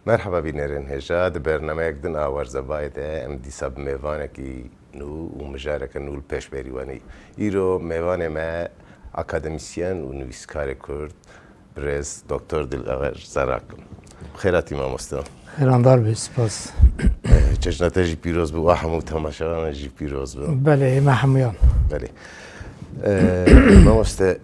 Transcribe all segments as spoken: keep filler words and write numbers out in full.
Merhaba bînerên hêja, di bernameyek din a Werzevayê de em dîsa bi mêvanekî nû û mijareke nû li pêşberî wenî. Îro mêvanê me akademîsyen û nivîskarê Kurd, birêz Doktor Dilxer Zerrak in. Bi xêr hatî mamoste. Xêrandar be, spas. Cejna te jî pîroz be û a hemû temaşevanan jî pîroz be. Belê, me hemûyan. Belê. Ee, mamoste,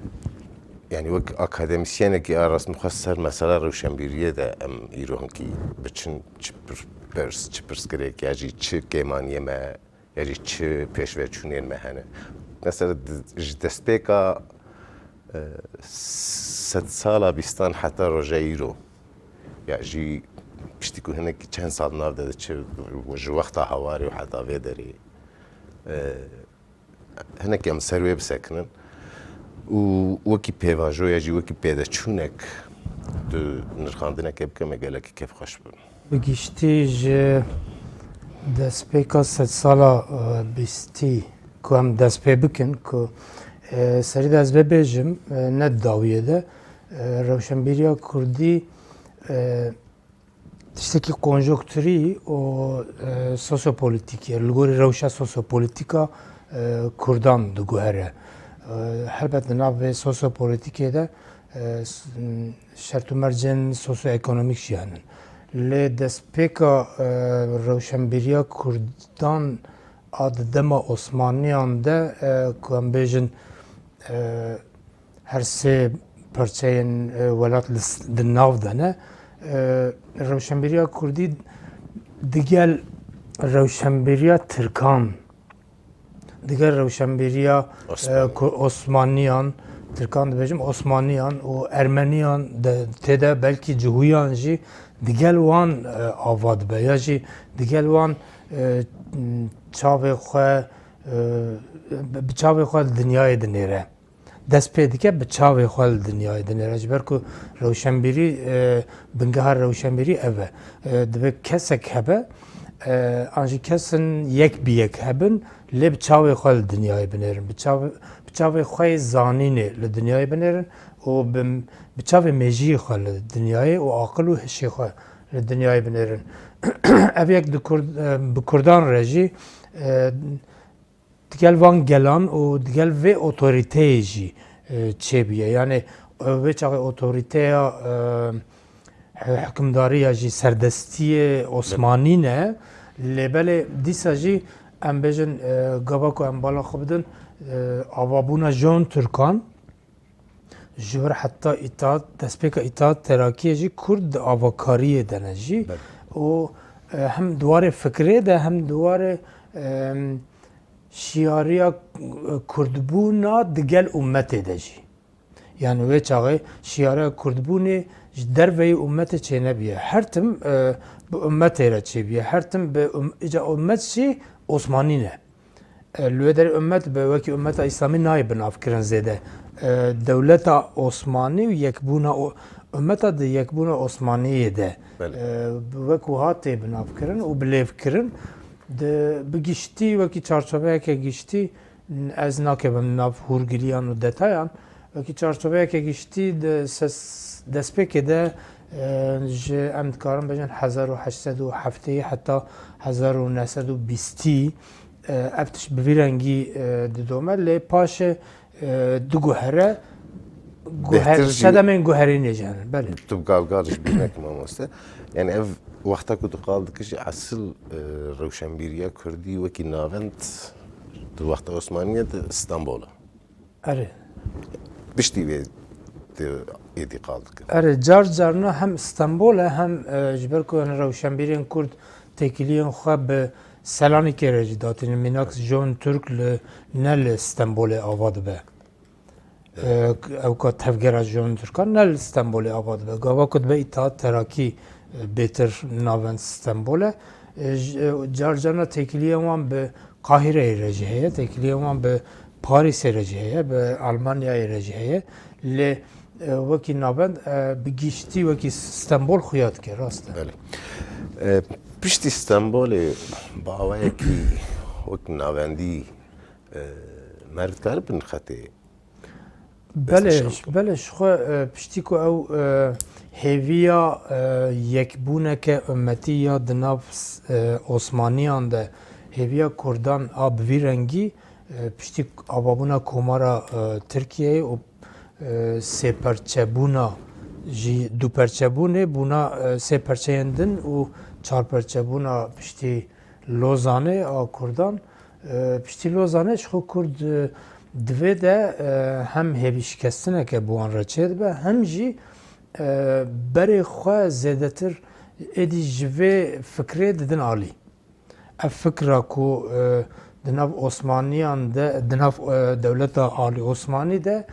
yani wek akademîsyenekî a rastmixwest ser mesela rewşenbîriyê de em îro hinkî biçin çi pir-, pirs, çi pirsgirêk ya jî çi kêmaniyê me ya jî çi pêşveçûnên me hene. Mesela di-, ji destpêka, e, sedsala bîstan heta roja îro, ya jî piştî ku hinek çend sal nav de diçe, ji wexta Hawarê û heta vê derê, e, hinek em ser wê bisekinin û wekî pêvajoya jî wekî pêdeçûnek tu nirxandineke bike me gelekî kêfxweş bibin. Bi giştî ji destpêka sedsala, e, bîstî ku em dest pê bikin, ku, e, serî de ez vê bêjim, e, ne di dawiyê de, e, rewşenbîriya kurdî, e, tiştekî konjonkturî û, e, sosyopolitîk e, li gorî rewşa sosyopolitîka, e, kurdan diguhere. E, helbet di nav vê sosyopolitîkê de, e, s-, şert û mercên sosyoekonomîk jî hene. Lê destpêka, e, rewşenbîriya kurdan a di dema Osmaniyan de, e, ku em bêjin, e, her sê parçeyên, e, welat li s-, di nav de ne. E, rewşenbîriya kurdî digel rewşenbîriya tirkan, digel rewşenbîriya, e, Osmanî. Ku-, Osmaniyan, tirkan dibêjim, Osmaniyan û Ermeniyan de tê de, belkî Cihûyan jî digel wan, e, ava dibe ya jî digel wan, e, çavê xwe, e, bi, bi çavê xwe li dinyayê dinêre. Dest pê dike bi çavê xwe li dinyayê dinêre. Ji ber ku rewşenbîrî, e, bingeha rewşenbîrî ev e. E, divê kesek hebe, e, an jî kesin yek bi yek hebin, lê bi çavê xwe li dinyayê binêrin. Bi çav-, bi çavê xwe yê zanînê li dinyayê binêrin û bi, bi çavê mêjiyê xwe li dinyayê û aqil û hişê xwe li dinyayê binêrin. Ev yek di Kurd-, e, bi Kurdan re jî, e, digel van gelan û digel vê otorîteyê jî, e, çêbûye. Yanî, e, wê çaxê otorîteya, e, hi-, hikimdarî ya jî serdestiyê Osmanî ne. Lê belê dîsa jî em bêjin, e, gava ku em bala xwe bidin, e, avabûna Jön Türkan, ji wir heta îtaat, destpêka îtaat terakiyê jî Kurd di avakariyê de ne jî. Belê. Û, e, hem di warê fikrê de hem di warê, em, şiyariya, e, Kurdbûna digel ummetê de jî. Yani wê çaxê şiyariya Kurdbûnê ji derveyî ummetê çênebiye. Her tim, e, bi ummetê re çêbiye. Her tim bi um-, îca ummet jî Osmanî ne. E, li wê derê ummet bi wekî ummeta Îslamî nayê binavkirin zêde. E, dewleta Osmanî û yekbûna o-, ummeta di yekbûna Osmaniyê de, Belê. E, bi wek wiha tê binavkirin û bilêvkirin. Di, bi giştî wekî çarçoveyeke giştî, n-, ez nakevim nav hûrgiliyan û detayan. Wekî çarçoveyeke giştî di ses-, destpêkê de, e, ji em dikarin bêjin hezar û heşt sed û heftê heta hezar û neh sed û bîstî, e, ev tişt bi vî rengî, e, didome, lê paşê, e, diguhere, guher-, Bêhtir jî sedemên guherînê jî hene. Belê. Tu bi galgal ji bîr nekim mamoste. Yani ev wexta ku tu qal dikişî esil, e, rewşenbîriya kurdî wekî navend di wexta Osmaniyê de Stenbol e. Erê. Piştî vê tu êdî qal dikir. Erê, car carna hem Stenbol e hem, e, ji ber ku yani rewşenbîrên Kurd têkiliyên xwe bi Selanikê re jî datînin. Mînak Jön Türk li, ne li Stenbolê ava dibe. E, ewka tevgera Jön Türkan ne li Stenbolê ava dibe. Gava ku dibe îtaat terakî, e, bêtir navend Stenbol e. E, j-, e, car carna têkiliyên wan bi Qahireyê re jî heye, têkiliyên wan bi Parîsê re jî heye, bi Almanyayê re jî heye. Lê, e, wekî navend, e, bi giştî wekî Stenbol xuya dike, rast e. Belê. E, piştî Stenbolê bi awayekî wek navendî, e, me dikare bin xetê Belê, destnîşan bikin. Belê, ji xwe, e, piştî ku ew, e, Hêviya e, yekbûneke ummetî ya di nav e, Osmaniyan de hêviya Kurdan a bi vî rengî e, piştî avabûna Komara e, Tirkiyeyê û e, sêperçebûna jî duperçebûnê bûna e, sê perçeyên din û çarperçebûna piştî Lozanê a Kurdan. E, piştî Lozanê ji xwe Kurd e, di vê de e, hem hêvîşikestineke bi wan re çêdibe, hem jî e, berê xwe zêdetir êdî ji vê fikrê didin alî. Ev fikra ku e, di nav Osmaniyan de, di nav e, dewleta Alî Osmanî de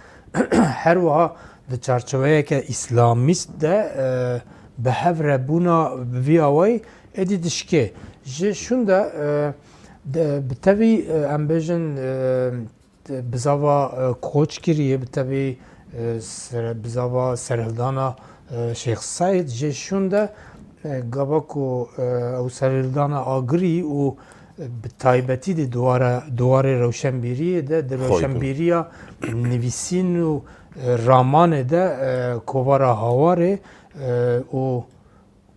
her wiha di çarçeweyeke îslamîst de e, bi hev re bûna bi vî awayî êdî dişkê. Ji şûn de e, de, bi tevî e, em bêjin e, de, bizava e, koç kiriye, bi tevî e, sere, bizava serhildana e, Şêx Seîd ji şûn de e, gava ku e, ew serhildana agirî û e, bi taybetî di duwara, duwarê rewşenbîriyê de, di Xwedî. Rewşenbîriya nivîsîn û e, ramanê de e, kovara Hawarê e, û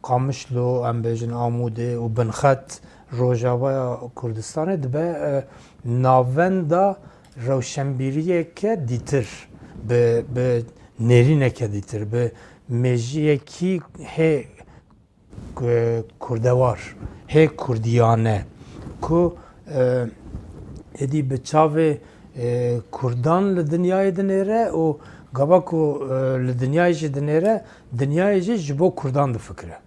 Qamişlo, em bêjin Amûdê û binxet Rojavaya Kurdistanê dibe e, navenda rewşenbîriyeke dîtir, bi, bi nêrîneke dîtir, bi mêjiyekî hê e, kurdewar, hê kurdiyane ku e, êdî bi çavê e, kurdan li dinyayê dinêre û gava ku e, li dinyayê jî dinêre, dinyayê jî ji bo kurdan difikire.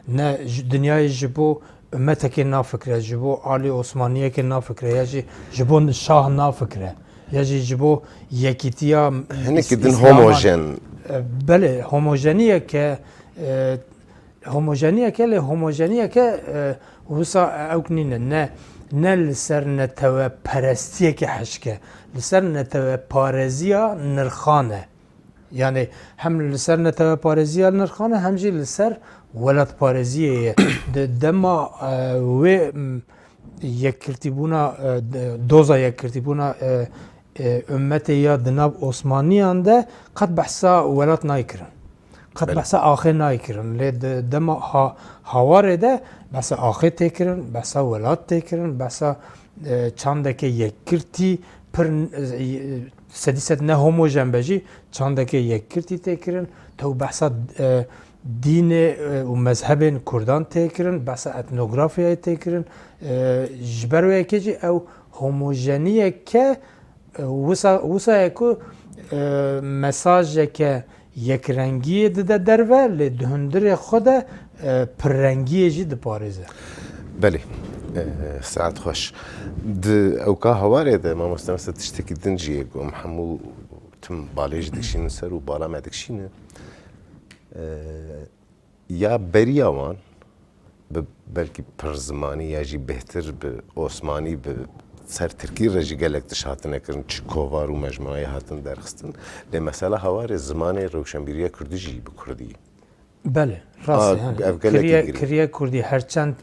Ne ji, dinyayê ji bo ummetekê nafikire, ji bo alî Osmaniyekê nafikire, ya jî ji bo şah nafikire, ya jî ji bo yekîtiya Hinekî din îslaman. Homojen. E, belê, homojeniyeke e, homojeniyeke lê homojeniyeke e, wisa ewk nîne. Ne, ne li ser neteweperestiyeke hişk e, li ser netewepareziya nirxan e. Yani hem li ser netewepareziya nirxan e, hem jî li ser welatpareziyê ye. Di dema e, wê m, yekgirtîbûna, e, d-, doza yekgirtîbûna e, e, ummetê ya di nav Osmaniyan de qet behsa welat nayê kirin. Qet Belê. behsa axê nayê kirin. Lê di dema ha, Hawarê de behsa axê tê kirin, behsa welat tê kirin, behsa e, çandeke yekgirtî pir e, sedî sed ne homojen be jî çandeke yekgirtî tê kirin. Tew behsa e, dînê e, û mezhebên kurdan tê kirin, behsa etnografyayê tê kirin. E, ji ber wê yekê jî ew homojeniyeke e, wisa, wisa ye ku e, mesajeke yekrengiyê dide derve, lê di hundirê xwe de e, pirrengiyê jî diparêze. Belê. E, saet xweş. Di ewka Hawarê de, mamoste, mesela tiştekî din jî ye ku em hemû tim balê jî dikişînin ser û bala me dikişîne. E, ya beriya wan bi belkî pirzimanî ya jî bêhtir bi osmanî, bi ser tirkî re jî gelek tişt hatine kirin, çi kovar û mejmuayê hatin derxistin. Lê mesela Hawarê zimanê rewşenbîriya kurdî jî bi kurdî. Belê, rast A, e, yani ev gelekî kiriye, girî. kiriye kurdî, her çend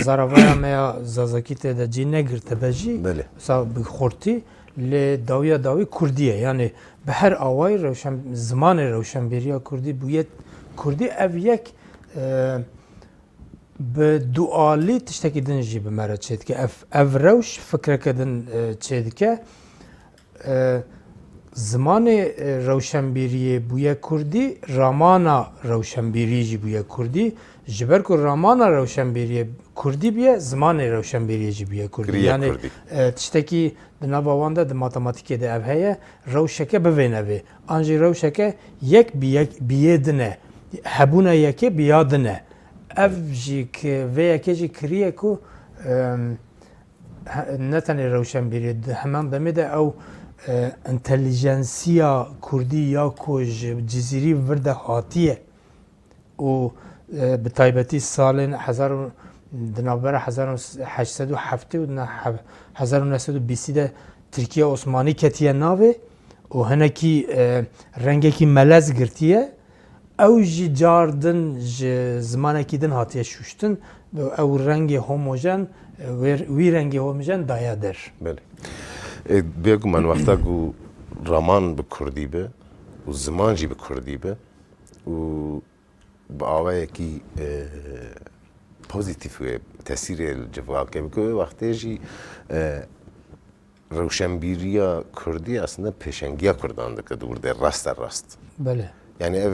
zaravaya me ya zazakî tê de cî negirtibe jî, Belê. wisa bi xurtî, lê dawiya dawî kurdî ye. Yani bi her awayî rewşen, zimanê rewşenbîriya kurdî bûye kurdî, ev yek e, bi dualî tiştekî din jî bi me re çêdike. Ev, ev rewş fikreke din e, çêdike. E, zimanê e, rewşenbîriyê bûye kurdî, ramana rewşenbîrî jî bûye kurdî. Ji ber ku ramana rewşenbîriyê kurdî bûye, zimanê rewşenbîriyê jî bûye kurdî. Kiriye Yani kurdî. e, tiştekî di nava wan de, di matematîkê de ev heye, rewşeke bivêne vê. An jî rewşeke yek bi yek, bi yê din e. Hebûna yekê bi ya din e. Ev jî ki vê yekê jî kiriye ku, em, he, ne tenê rewşenbîrî, di heman demê de ew, e, intelijensiya kurdî ya ku ji Cizîrî vir de hatiye û, e, bi taybetî salên hezar û, di navbera hezar û heşt sed û heftê û ne-, hev-, hezar û neh sed û bîstî de Tirkiye Osmanî ketiye navê û hinekî, e, rengekî melez girtiye. Ew jî car din ji zimanekî din hatiye şûştin. Ew rengê homojen, wê, wî rengê homojen daye der. Belê. E, bêguman wexta ku raman bi kurdî be û ziman jî bi kurdî be, û bi awayekî, e, pozîtîf wê tesîrê li civakê bike, wê wextê jî, e, rewşenbîriya kurdî aslında pêşengiya kurdan dike di wirdê raste rast. Belê. Yani ev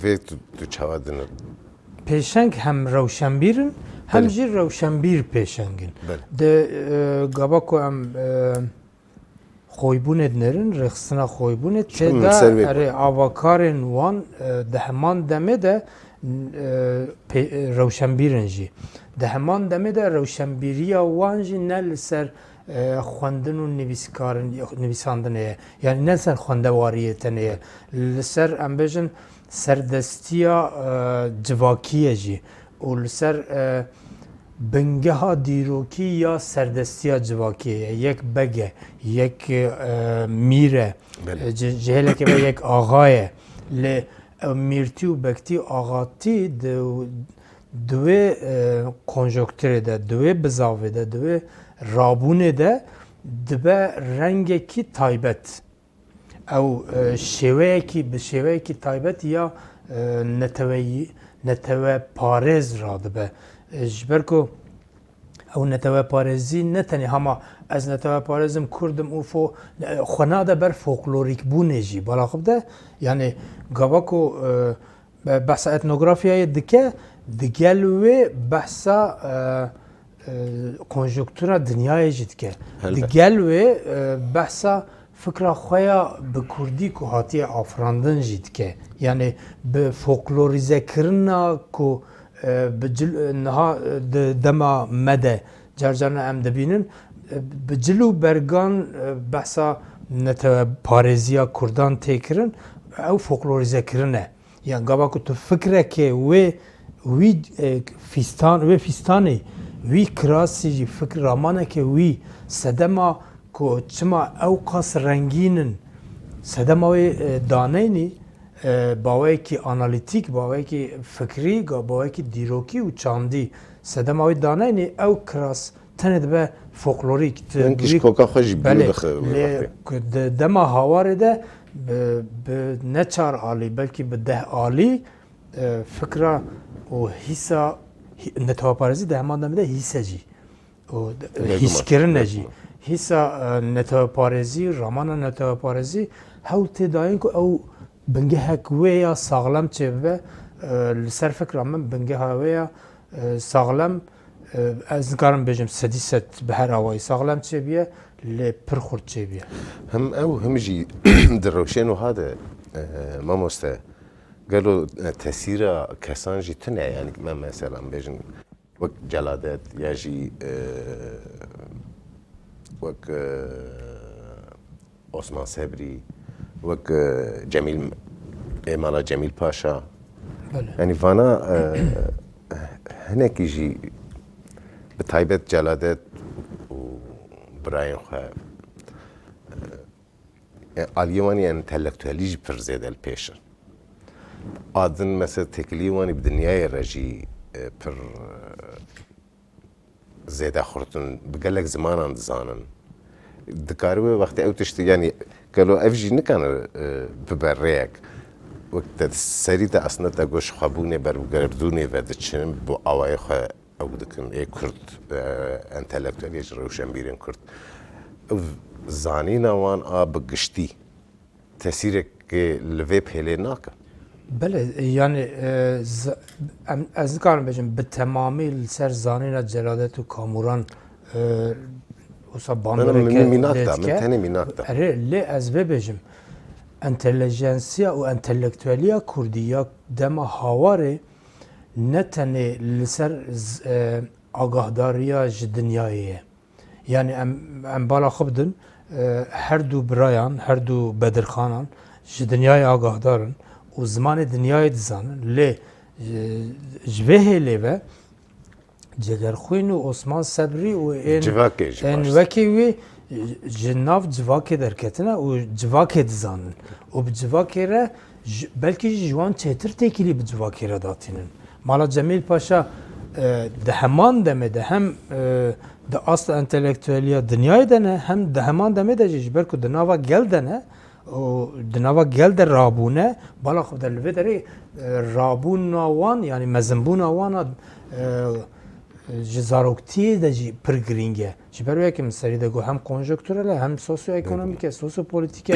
vê tu, tu çawa dinir? Pêşeng hem rewşenbîr in, hem Belê. jî rewşenbîr pêşeng in. Belê. Di, e, gava ku em, e, xoybûnê dinerin, rêxistina xoybûnê Çim tê li ser de vê erê got. avakarên wan, e, di heman demê de, e, pê-, e, rewşenbîr in jî. Di heman demê de rewşenbîriya wan jî ne li ser, e, xwendin û nivîskar-, nivîsandinê ye. Yani ne li ser xwendewariyê tenê ye. Li ser, em bêjin, serdestiya, e, civakî ye jî. Û li ser, e, bingeha dîrokî ya serdestiya civakê ye. Yek beg e, yek, e, mîr e, Belê. e, ci-, cihêlekê ve yek axa ye. Lê ew mîrtî û begtî û axatî di, di wê, e, konjonkturê de, di wê bizavê de, di wê rabûnê de dibe rengekî taybet. Ew, e, şêweyekî, bi şêweyekî taybet ya, e, neteweyî, neteweparêz radibe. E, ji ber ku ew neteweparêzî ne tenê hema ez neteweparêz im, kurd im û fo-, e, xwe nade ber folklorîkbûnê jî. Balaxif de, yani gava ku, e, be-, behsa etnografyayê dike, digel wê behsa, e, e, konjonktura dinyayê jî dike. Helbet. Digel wê, e, behsa fikra xwe ya bi kurdî ku hatiye afirandin jî dike. Yani bi folklorîzekirina ku, e, bi cil-, e, niha, e, di dema me de car carna em dibînin, e, bi cil û bergan, e, behsa neteweparêziya kurdan tê kirin, ew folklorîzekirin e. Yan gava ku tu fikrekê wê, wî, e, fîstan, wê fîstanê, wî kirasî jî fikr ramaneke wî sedema ku çima ew qas rengîn in, sedema wê, e, daneynî, e, baweyekî analîtîk, baweyekî fikrî, ga-, baweyekî dîrokî û çandî sedema wê daneynî, ew kiras tenê dibe folklorîk. Ti Wengî ji duyî koka xwe jî Belê, bîyo dixe wê lê wextê. ku di dema hawarê de bi, bi ne çar alî, belkî bi deh alî, e, fikra û hîsa, hî-, neteweparêzî di heman demê de hîse jî û de-, Bêguman, hîskirine jî. bêguman. Hîsa, e, neteweparêzî, ramana neteweparêzî hewl tê dayîn ku ew bingehek wê ya saxlem çêbibe, e, li ser fikra min bingeha wê ya, e, saxlem, e, ez nikarim bêjim sedî sed bi her awayî saxlem çêbiye, lê pir xurt çêbiye. Him ew, him jî di rewşên wiha de, e, mamoste, gelo, e, tesîra kesan jî tune ye? Yani me, mesela, bêjin, wek Celadet ya jî, e, wek, e, Osman Sebrî, wek, e, Cemîl, ê mala Cemîl Paşa. Belê. Yani vana, e, hinekî jî bi taybet Celadet û birayên xwe, e, e, aliyê wan ê entelektuelî jî pir zêde li pêş in. A din, mesela, têkiliyê wan ê bi dinyayê re jî, e, pir, e, zêde xurt in, bi gelek zimanan dizanin. Dikare wê wextê ew tiştî, yanî gelo ev jî nikane, e, bibe rêyek. Wek te serî de aslında te got, ji xwebûnê ber bi gerdûnê ve diçin, bi awayê xwe ew dikin, ê Kurd, e, entelektuel, ê ji rewşenbîrên Kurd. Ev zanîna wan a bi giştî tesîrekê li vê pêlê nake? Belê, yani, e, z-, em, ez nikarim bêjim bi temamî li ser zanîna Celadet û Kamuran, e, wisa Min, bandoreke min mînak da, min dike. tenê mînak da. Erê, lê ez vê bêjim, entelijensiya û entelektueliya kurdî ya dema hawarê ne tenê li ser z-, e, agahdariya ji dinyayê ye. Yani em, em bala xwe bidin, e, her du birayan, her du Bedirxanan ji dinyayê agahdar in û zimanê dinyayê dizanin. Lê, e, ji vê hêlê ve Cegerxwîn û Osman Sebrî û ên, Civakê ji ên baş. wekî wî, e, ji nav civakê derketine û civakê dizanin. Û bi civakê re ji, belkî jî ji wan çêtir têkilî bi civakê re datînin. Mala Cemîl Paşa, e, di heman demê de hem, e, di asta entelektueliya dinyayê de ne, hem di heman demê de jî, ji ber ku di nava gel de ne, û di nava gel de rabûne, bala xwe de li vê derê, e, rabûna wan, yanî mezinbûna wan a, e, ji zaroktiyê de jî pir girîng e. Ji ber wê yekê min serî de got, hem konjonkturel e, hem sosyoekonomîk e, sosyopolitîk e,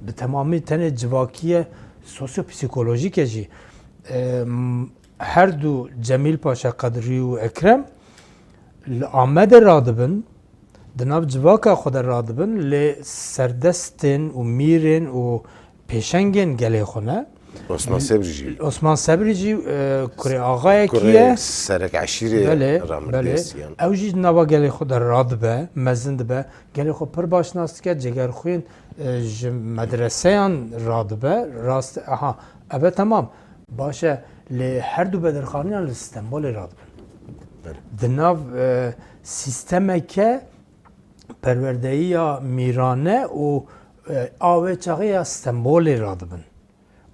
bi temamî tenê civakî ye, sosyopsîkolojîk e jî. E, m-, her du Cemîl Paşa Qedrî û Ekrem li Amedê radibin, di nav civaka xwe de radibin, lê serdestên û mîrên û pêşengên gelê xwe ne. Osman Sebrî jî. Osman Sebrî jî, e, kurê axayekî Kurê ye. Serek eşîrê Belê, Ramir belê. Dêsiyan. Ew jî di nava gelê xwe de radibe, mezin dibe. Gelê xwe pir baş nas dike, Cegerxwîn, e, ji medreseyan radibe. Rast, aha, eve temam. Baş e, lê her du bedirxaniyan li Stenbolê radibin. Belê. Di nav, e, sîstemeke perwerdeyiya mîrane û, e, a wê çaxê ya Stenbolê radibin.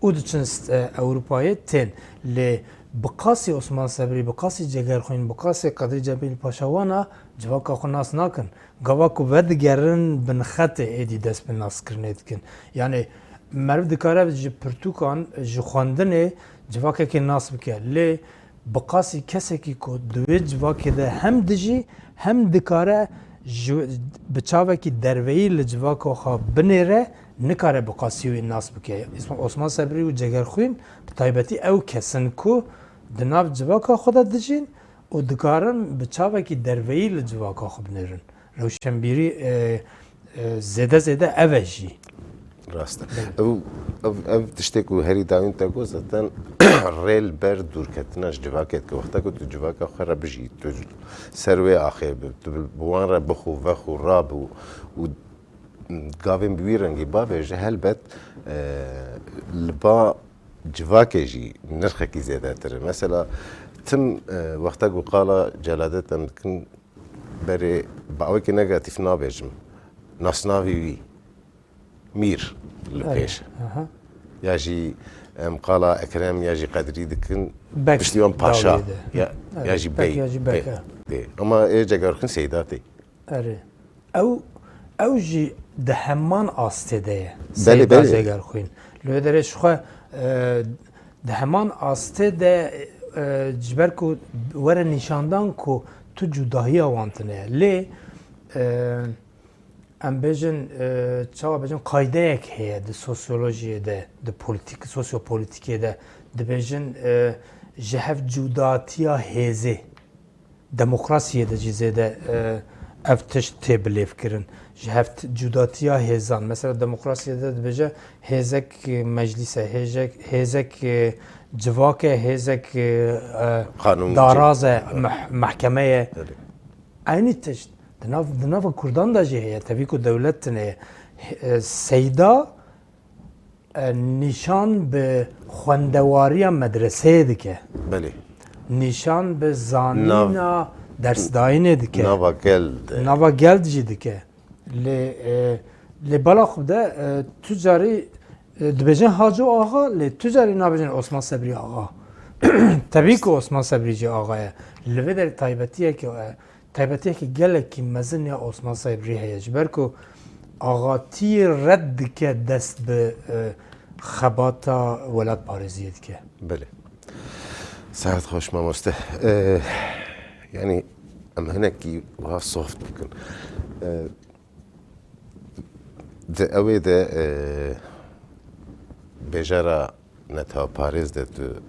Û diçin st-, e, Ewropayê tên. Lê bi qasî Osman Sebrî, bi qasî Cegerxwîn, bi qasî Qedrî Cemîl Paşa wana civaka xwe nas nakin. Gava ku vedigerin binxetê êdî dest bi naskirinê dikin. Yanî meriv dikare ji pirtûkan, ji xwendinê civakekê nas bike. Lê bi qasî kesekî ku di wê civakê de hem dijî, hem dikare ji, bi çavekî derveyî li civaka xwe binêre, nikare bi qasî wî nas bike. Îsma-, Osman Sebrî û Cegerxwîn bi taybetî ew kes in ku di nav civaka xwe de dijîn û dikarin bi çavekî derveyî li civaka xwe binêrin. Rewşenbîrî, e, e, zêde zêde ev e jî. Rast e. Belê. Ev, ev, ev tiştê ku herî dawîn te got, zaten rê li ber dûrketina ji civakê dike. Wexta ku tu civaka xwe re bijî, tu ser wê axê bi, tu bi wan re bixwe, vexwe, rabû û gavên bi wî rengî bavêje, helbet, e, li ba civakê jî nirxekî zêdetir e. Mesela tim, e, wexta ku qala Celadet em dikin, berê bi awekî negatîf nabêjim. Nasnavî wî Mîr li Erê, pêş e. Aha. Ya jî em qala Ekrem ya jî Qedrî dikin. Bek Piştî wan Paşa dawiyê de. Ya, Erê, ya jî Bek Bey. Ya jî Bek, Bey. Ha. Bey. Ama ê Cegerxwîn Seyda tê. Erê. Ew, ew jî di heman astê de ye. Belê, Seyda belê. Cegerxwîn. Li wê derê ji xwe, e, di heman astê de, e, ji ber ku were nîşandan ku tu cudahiya wan tune ye. Lê, e, em bêjin, e, çawa bêjin, qaydeyek heye di sosyolojiyê de, di polîtîk, sosyopolitîkê de. Dibêjin, e, ji hev cudatiya hêzê. Demokrasiyê de jî zêde, e, ev tişt tê bilêvkirin. Ji hev t-, cudatiya hêzan. Mesela demokrasiyê de dibêje hêzek, e, meclîs e, hêzek, hêzek, e, civak e, hêzek, e, e, Qanûncî. Daraz e, Erê. Meh-, mehkeme ye. Erê. Eynî tişt. Di nav, di nava Kurdan de jî heye. Tevî ku dewlet tune ye. He-, e, Seyda e, nîşan bi xwendewariya medreseyê dike. Belê. Nîşan bi zanîna Nav-, dersdayînê dike. Nava gel de. Nava gel jî dike. Lê, e, lê bala xwe de, e, tu carî, e, dibêjin Haco Axa, lê tu carî nabêjin Osman Sebrî Axa. Tevî ku Osman Sebrî jî axa ye. Li vê derê taybetiyeke, e, Taybetiyeke gelekî mezin ya Osman Sebrî heye. Ji ber ku axatiyê red dike dest bi, e, xebata welatparêziyê dike. Belê. Saet xweş mamoste. E, yanî em hinekî wiha soft bikin. E, di ewê de, e, bêjara neteweparêz de tu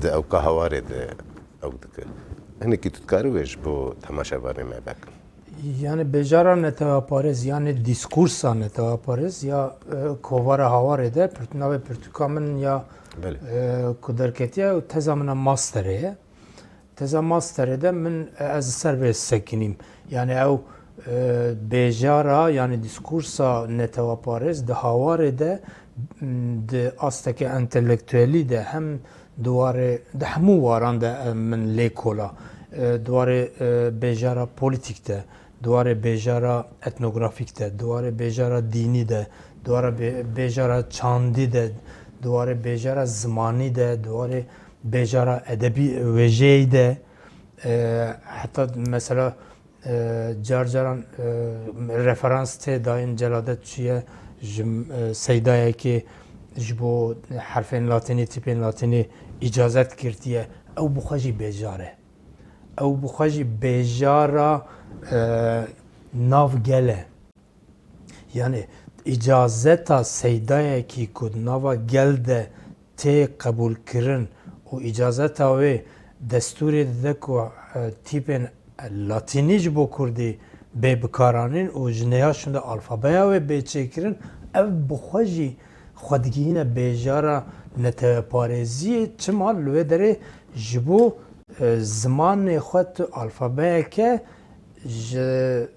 di ewka hawarê de ew dike. Hinekî tu dikarî wê ji bo temaşevanê me vekin? Yani bêjara neteweparêz, yani dîskursa neteweparêz ya, e, kovara hawarê de pirt-, navê pirtûka min ya, Belê. E, ku derketiye û teza min a masterê ye. Teza masterê de min, e, ez li ser vê sekinîm. Yani ew, e, bêjara, yani dîskursa neteweparêz di hawarê de, m, di asteke entelektuelî de hem di warê, di hemû waran de, e, min lê kola. E, di warê, e, bêjara polîtîk de, di warê bêjara etnografîk de, di warê bêjara dînî de, di warê bê-, bêjara çandî de, di warê bêjara zimanî de, di warê bêjara edebî wêjeyî de, e, heta mesela, e, car caran, e, referans tê dayîn Celadet çi ye, Ji, e, seydayekê ji bo herfên latînî, tîpên latînî îcazet girtiye, ew bi xwe jî bêjar e. Ew bi xwe jî bêjara, e, nav gel e. Yani îcazeta seydayekî ku di nava gel de tê qebûlkirin û îcazeta wê destûrê dide ku, e, tîpên latînî ji bo kurdî bê bikaranîn û ji nêha şûnde alfabeya wê bê çêkirin, ev bi xwe jî xwe digihîne bêjara neteweparêziyê. Çima? Li wê derê ji bo, e, zimanê xwe tu alfabeyeke ji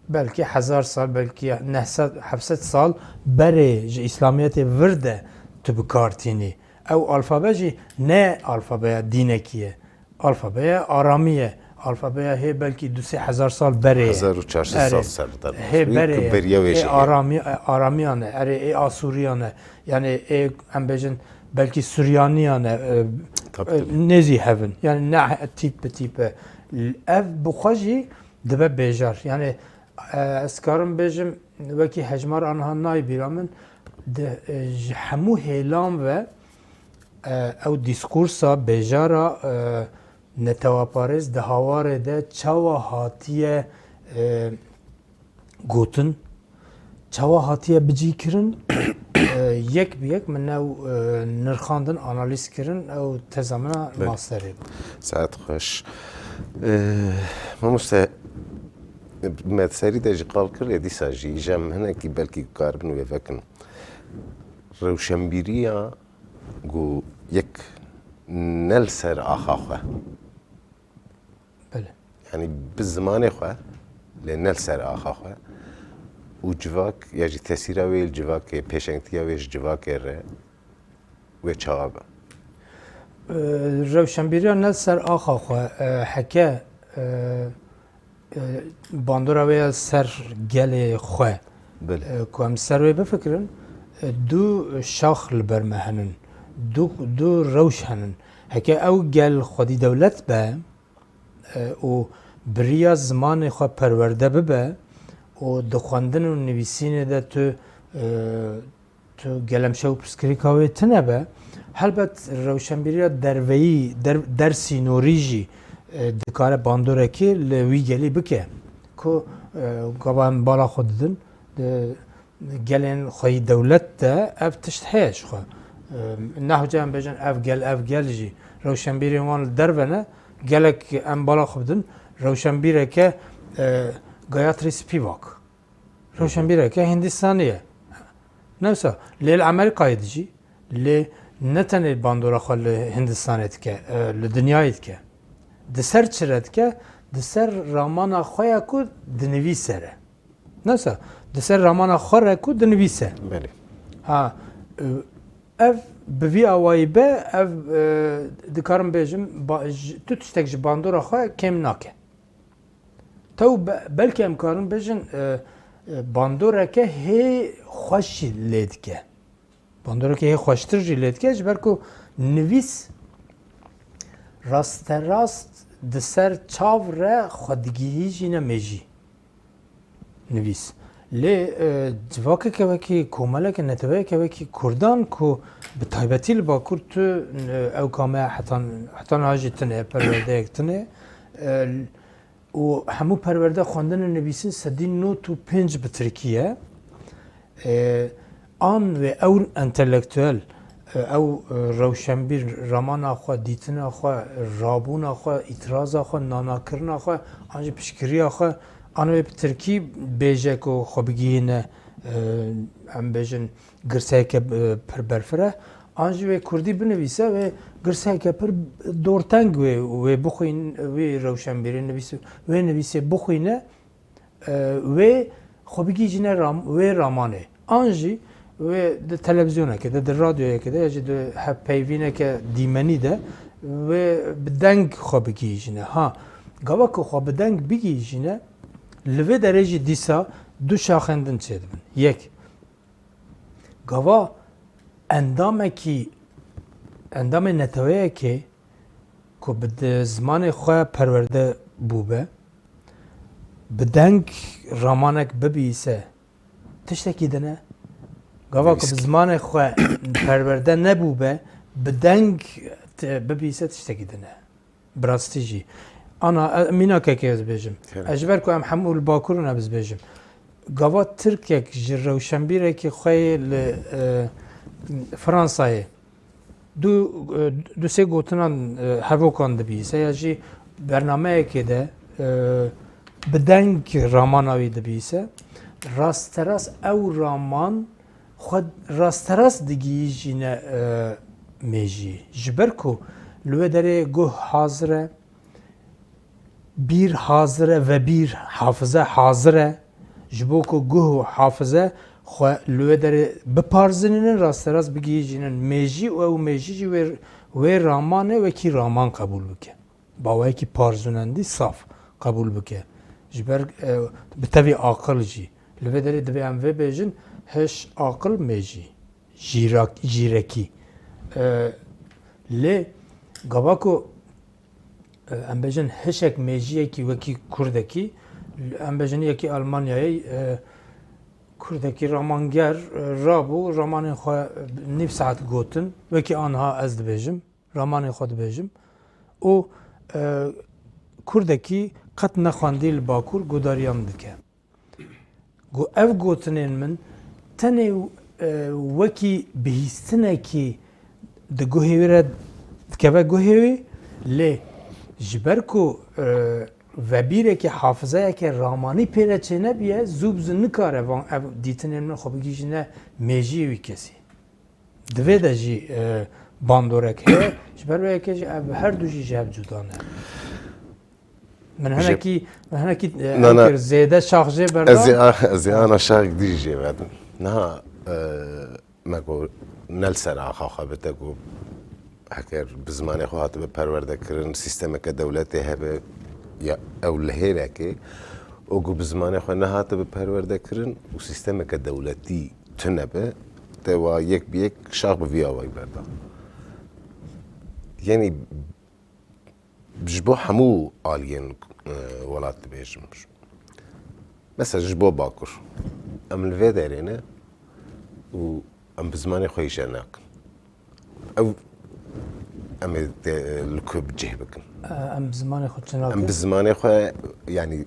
belkî hezar sal, belkî neh sed, heft sed sal berê ji îslamiyetê vir de tu bi kar tînî. Ew alfabe jî ne alfabeya dînekî ye. Alfabeya aramî ye. Alfabeya hê belkî du sê hezar sal berê ye. Hezar û çar sed sal ser de. Hê berê ye. Hê aramî-, aramiyan e. Erê, ê asûriyan e. Yani ê, em bêjin, belkî suryaniyan e. E, nêzî hev in. Yani ne tîp bi tîp e. Ev bi xwe jî dibe bêjar. Yani, e, ez karim bêjim, wekî hejmar aniha nayê bîra min, di, e, ji hemû hêlan ve, e, ew dîskursa, bêjara, e, netewaparêz di hawarê de çawa hatiye, e, gotin, çawa hatiye bicîkirin, e, yek bi yek min ew, e, nirxandin, analîz kirin, ew teza min a masterê bû. Saet xweş. E, mamoste, me di serî de jî qal kir, ê dîsa jî, îja em hinekî belkî karibin wê vekin. Rewşenbîriya ku yek ne li ser axa xwe. Belê. Yanî bi zimanê xwe, lê ne li ser axa xwe. Û civak ya jî tesîra wê li civakê, pêşengtiya wê ji civakê re wê çawa be? Ee, rewşenbîriya ne li ser axa xwe, e, heke, e, e, bandora wê ya ser gelê xwe, belê, e, ku em ser wê bifikirin, e, du şax li ber me henin, du, du rewş henin. Heke ew gel xwedî dewlet be, e, û bi riya zimanê xwe perwerde bibe û di xwendin û nivîsînê de tu, e, tu gelemşe û pirsgirêka wê tune be, helbet rewşenbîriya derveyî, der-, dersînorî jî, e, dikare bandorekê li wî gelî bike. Ku, e, gava em bala xwe didin, di gelên xweyî dewlet de ev tişt heye ji xwe. E, nehoca em bêjin ev gel, ev gel jî rewşenbîrên wan li derve ne, gelek em bala xwe bidin, rewşenbîreke, e, Gayatri Spivak. Rewşenbîreke Hindistanî ye. Ne wisa, lê li Amerîkayê dijî, lê ne tenê bandora xwe li Hindistanê dike, e, li dinyayê dike. Di ser çi re dike? Di ser ramana xwe ya ku dinivîse re. Ne wisa, di ser ramana xwe re ku dinivîse. Belê. Ha, e, ev bi vî awayî be, ev, e, dikarim bêjim, ba-, ji, tu tiştek ji bandora xwe kêm nake. Tew be-, belkî em karin bêjin, e, e, bandoreke hê xweş jî lê dike. Bandoreke hê xweştir jî lê dike, ji ber ku nivîs rasterast di ser çav re xwe digihîjîne mêjî. Nivîs. Lê, e, civakeke wekî, komeleke, neteweyeke wekî kurdan ku bi taybetî li Bakur tu, e, ew kame heta, heta niha jî tune, perwerdeyek tune. E, û hemû perwerde xwendin û nivîsin sedî nod û pênc bi tirkî ye. E, an wê ew entelektuel, e, ew, e, rewşenbîr ramana xwe, dîtina xwe, rabûna xwe, îtiraza xwe, nanakirina xwe, an jî piştgiriya xwe, an wê bi tirkî bêje ku xwe bigihîne, e, em bêjin, girseyeke, e, pir berfireh, an jî wê kurdî binivîse, wê girseyeke pir dorteng wê, wê bixwîn, wê rewşenbîrê nivîs-, wê nivîsê bixwîne, e, wê xwe bigihîjîne ram-, wê ramanê. An jî wê di televîzyoneke de, di radyoyeke de ya jî di hevpeyvîneke dîmenî de wê bi deng xwe bigihîjîne. Ha, gava ku xwe bi deng bigihîjîne, li vê derê jî dîsa du şaxên din çêdibin. Yek, gava endamekî, endamê neteweyekê ku bi di zimanê xwe perwerde bûbe, bi deng ramanek bibîse, tiştekî din e, Gava ku bi zimanê xwe perwerde nebûbe, bi deng te-, bibîse tiştekî din e. Bi rastî jî. Ana, e, mînakekê ez dibêjim. Kerem. Ez ji ber ku em hemû li Bakur in, ez dibêjim. Gava Tirkek ji rewşenbîrekî xwe yê li, e, Fransayê du, e, du sê gotinan, e, hevokan dibîse ya jî bernameyekê de, e, bi deng ramana wî dibîse, rasterast ew raman xwe rasterast digihîjîne, e, mêjiyê. Ji ber ku li wê derê guh hazir e, bîr hazir e, vebîr, hafize hazir e. Ji bo ku guh û hafize xwe li wê derê biparzinînin, rasterast bigihîjînin mêjî û ew mêjî jî wê, wê ramanê wekî raman qebûl bike. Bi awayekî parzûnendî saf qebûl bike. Ji ber, e, bi tevî aqil jî. Li vê derê divê em vê bêjin, hiş, aqil, mêjî. Jîrak-, jîrekî. E, lê gava ku, e, em bêjin hişek mêjiyekî wekî kurdekî, em bêjin yekî Almanyayê, e, kurdekî ramanger, e, rabû, ramanên xwe nîv saet gotin, wekî anha ez dibêjim, ramanên xwe dibêjim û, e, kurdekî qet nexwendî li Bakur gudariyan dike. Got, ev gotinên min tenê, e, wekî bihîstinekî di guhê wî re dikeve guhê wî, lê ji ber ku, e, vebîrekî, hafizeyeke ramanî pê re çênebiye, zû bi zû nikare van ev dîtinên min xwe bigihîjine mêjiyê wî kesî. Di vê de jî, e, bandorek heye, ji ber wê yekê jî ev her du jî ji hev cuda ne. Min Ji- hinekî, min hinekî, e, Na, na. ew kir, zêde şax jê berda. Ez ê a-, ez ê ana şaxek dî jê vedim. Niha, e, me got, ne li ser axa xwe bite ku heger bi zimanê xwe hatibe perwerde kirin, sîstemeke dewletê hebe ya ew lihêrekê, û ku bi zimanê xwe nehatibe perwerde kirin û sîstemeke dewletî tune be, te wa yek bi yek şax bi vî awayî berda. Yanî, ji bo hemû aliyên, e, welat dibêjim. Mesela ji bo Bakur. Em li vê derê ne û em bi zimanê xwe îşe nakin. Ew em ê te, e, li ku bi cih bikin. E, em bi zimanê xwe çi nakin? Em bi zimanê xwe, yanî,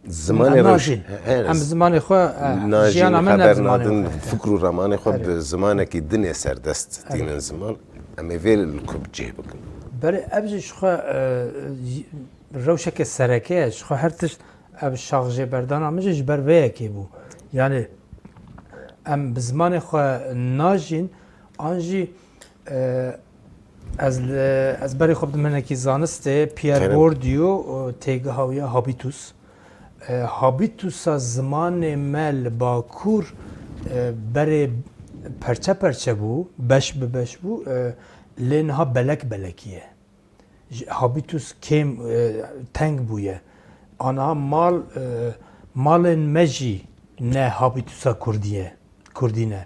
zimanê Em rewş-, najîn. He, he, Em bi zimanê xwe, e, najîn, jiyana me ne xeber bi zimanê nadin, xwe. Fikr û ramanê xwe Erê. bi zimanekî dinê serdest Erê. tînin ziman. Em ê vê li ku bi cih bikin. Belê ev jî ji xwe, e, rewşeke sereke ye. Ji xwe her tişt ev şaxjêberdana min jî ji ber vê yekê bû. Yanî em bi zimanê xwe najîn, an jî, e, ez li, ez berê xwe bidim hinekî zanistê, Pierre Kerem. Bourdieu, e, têgiha wî ye habitus. E, habitusa zimanê me li Bakur, e, berê perçe perçe bû, beş bi beş bû, e, lê niha belek belekî ye. Ji-, habitus kêm, e, teng bûye. Aniha mal, e, malên me jî ne habitusa kurdî ye, kurdî ne.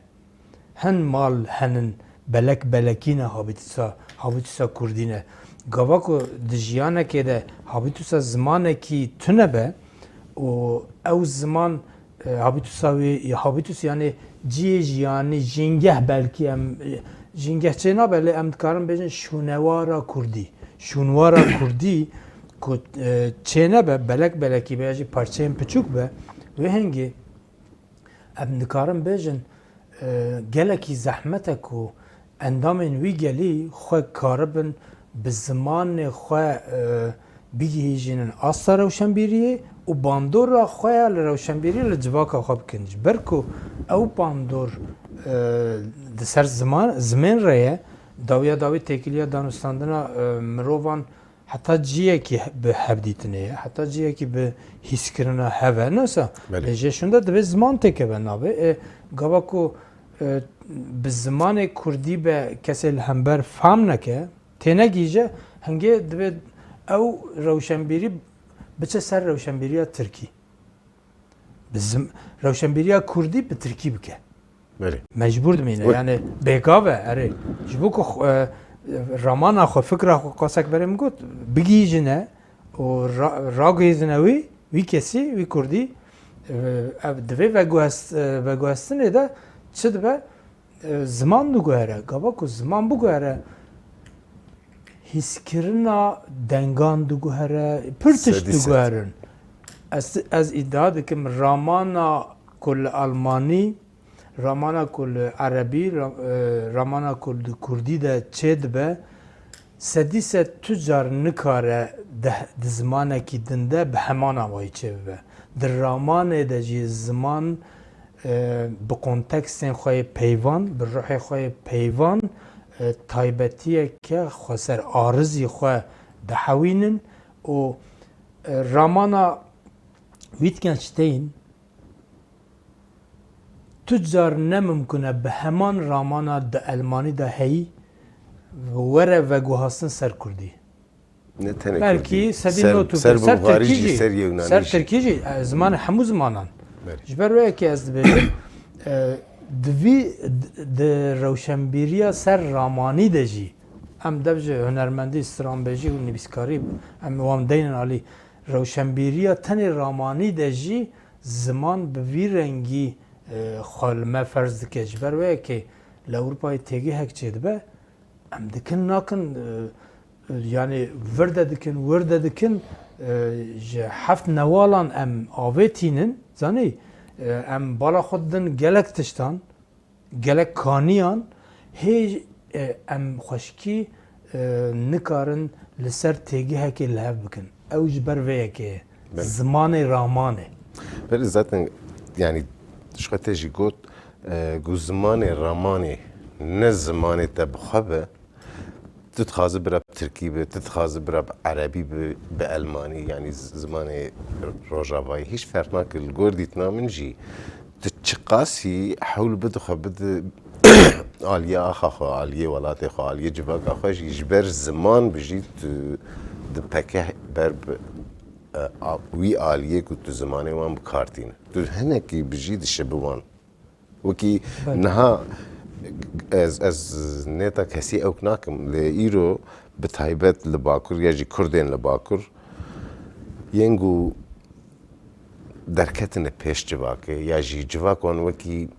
Hin mal henin belek belekî ne habitusa, habitusa kurdî ne. Gava ku di jiyanekê de habitusa zimanekî tune be û ew ziman, e, habitusa wê, ya habitus, yanî cihê jiyanî, jîngeh, belkî em, e, jîngeh çê nabe, lê em dikarin bêjin şûnewara kurdî. Şûnwara kurdî ku, e, çê nebe, belek belekî be ya jî parçeyên piçûk be, wê hingê em dikarin bêjin, e, gelekî zehmet e ku endamên wî gelî xwe karibin bi zimanê xwe, e, bigihîjînin asta rewşenbîriyê û bandora xwe ya li rewşenbîriyê li civaka xwe bikin. Ji ber ku ew bandor, e, di ser ziman, zimên re ye, dawiya dawî têkiliya danûstandina, e, mirovan heta ciyekî he-, bi hevdîtinê ye, heta ciyekî bi hîskirina hev e. Ne wisa? Belê. Lê jê şûnde divê ziman têkeve navê. E, gava ku, e, bi zimanê kurdî be kesê li hember fam neke, tênegihîje, hingê divê ew rewşenbîrî biçe ser rewşenbîriya tirkî. Bi zim-, rewşenbîriya kurdî bi tirkî bike. Belê. Mecbûr dimîne, Wek- yani bêgav e, erê. Ji bo ku xwe, e, ramana xwe, fikra xwe, qasek berê min got, bigihîjine û ra-, ragihîzine wî, wî kesî, wî kurdî, e, ev divê veguhest-, e, veguhestinê de çi dibe? E, ziman diguhere. Gava ku ziman biguhere, hîskirina dengan diguhere, pir tişt Sedî sed. diguherin. Ez, ez îdia dikim, ramana ku li almanî, ramana ku li erebî, ra-, e, ramana ku li kurdî de çêdibe, sedî sed tu car nikare di, di zimanekî din de bi heman awayî çêbibe. Di ramanê de jî ziman, e, bi kontekstên xwe yê peyvan, bi ruhê xwe yê peyvan, e, taybetiyeke xweser, arizî xwe dihewînin û, e, ramana Wittgenstein tu car ne mimkun e bi heman ramana di elmanî de heyî were veguhastin ser kurdî. Ne tenê Belkî kurdî. sedî Ser, not û ser pênc, ser bulgarî tirkî jî, jî, ser yewnanî ser jî. tirkî jî, e, zimanê hemû zimanan. Belê. Ji ber wê yekê ez dibêjim, e, di vî, di, di rewşenbîriya ser ramanî de jî, em dev ji hunermendî, stranbêjî û nivîskarî, em wan deynin alî, rewşenbîriya tenê ramanî de jî ziman bi vî rengî, e, xwe li me ferz dike. Ji ber wê yekê li Ewropayê têgihek çêdibe, em dikin nakin, e, e, yanî vir de dikin, wir de dikin, e, ji heft newalan em avêtînin, zanî, e, em bala xwe didin gelek tiştan, gelek kaniyan, hê, e, em xweşikî, e, nikarin li ser têgihekê li hev bikin. Ew ji ber vê yekê ye. Belê. Zimanê ramanê. Belê zaten, yanî, ji xwe te jî got, e, ku zimanê ramanê ne zimanê te bi xwe be, tu dixwazi bira bi tirkî be, tu dixwazi bira bi erebî be, bi elmanî, yanî z-, zimanê rojavayî hîç ferq nake. Li gor dîtina min jî tu çiqasî hewl bide xwe bide aliyê axa xwe, aliyê welatê xwe, aliyê civaka xwe jî, ji ber ziman bijî, tu dipeke ber bi, e, a, wî aliyê ku tu zimanê wan bi kar tîne. Tu hinekî bijî dişibi wan. Wekî Belê. niha ez, ez nêta kesî ewk nakim, lê îro bi taybet li Bakur ya jî Kurdên li Bakur yên ku derketine pêş civakê ya jî civak wan wekî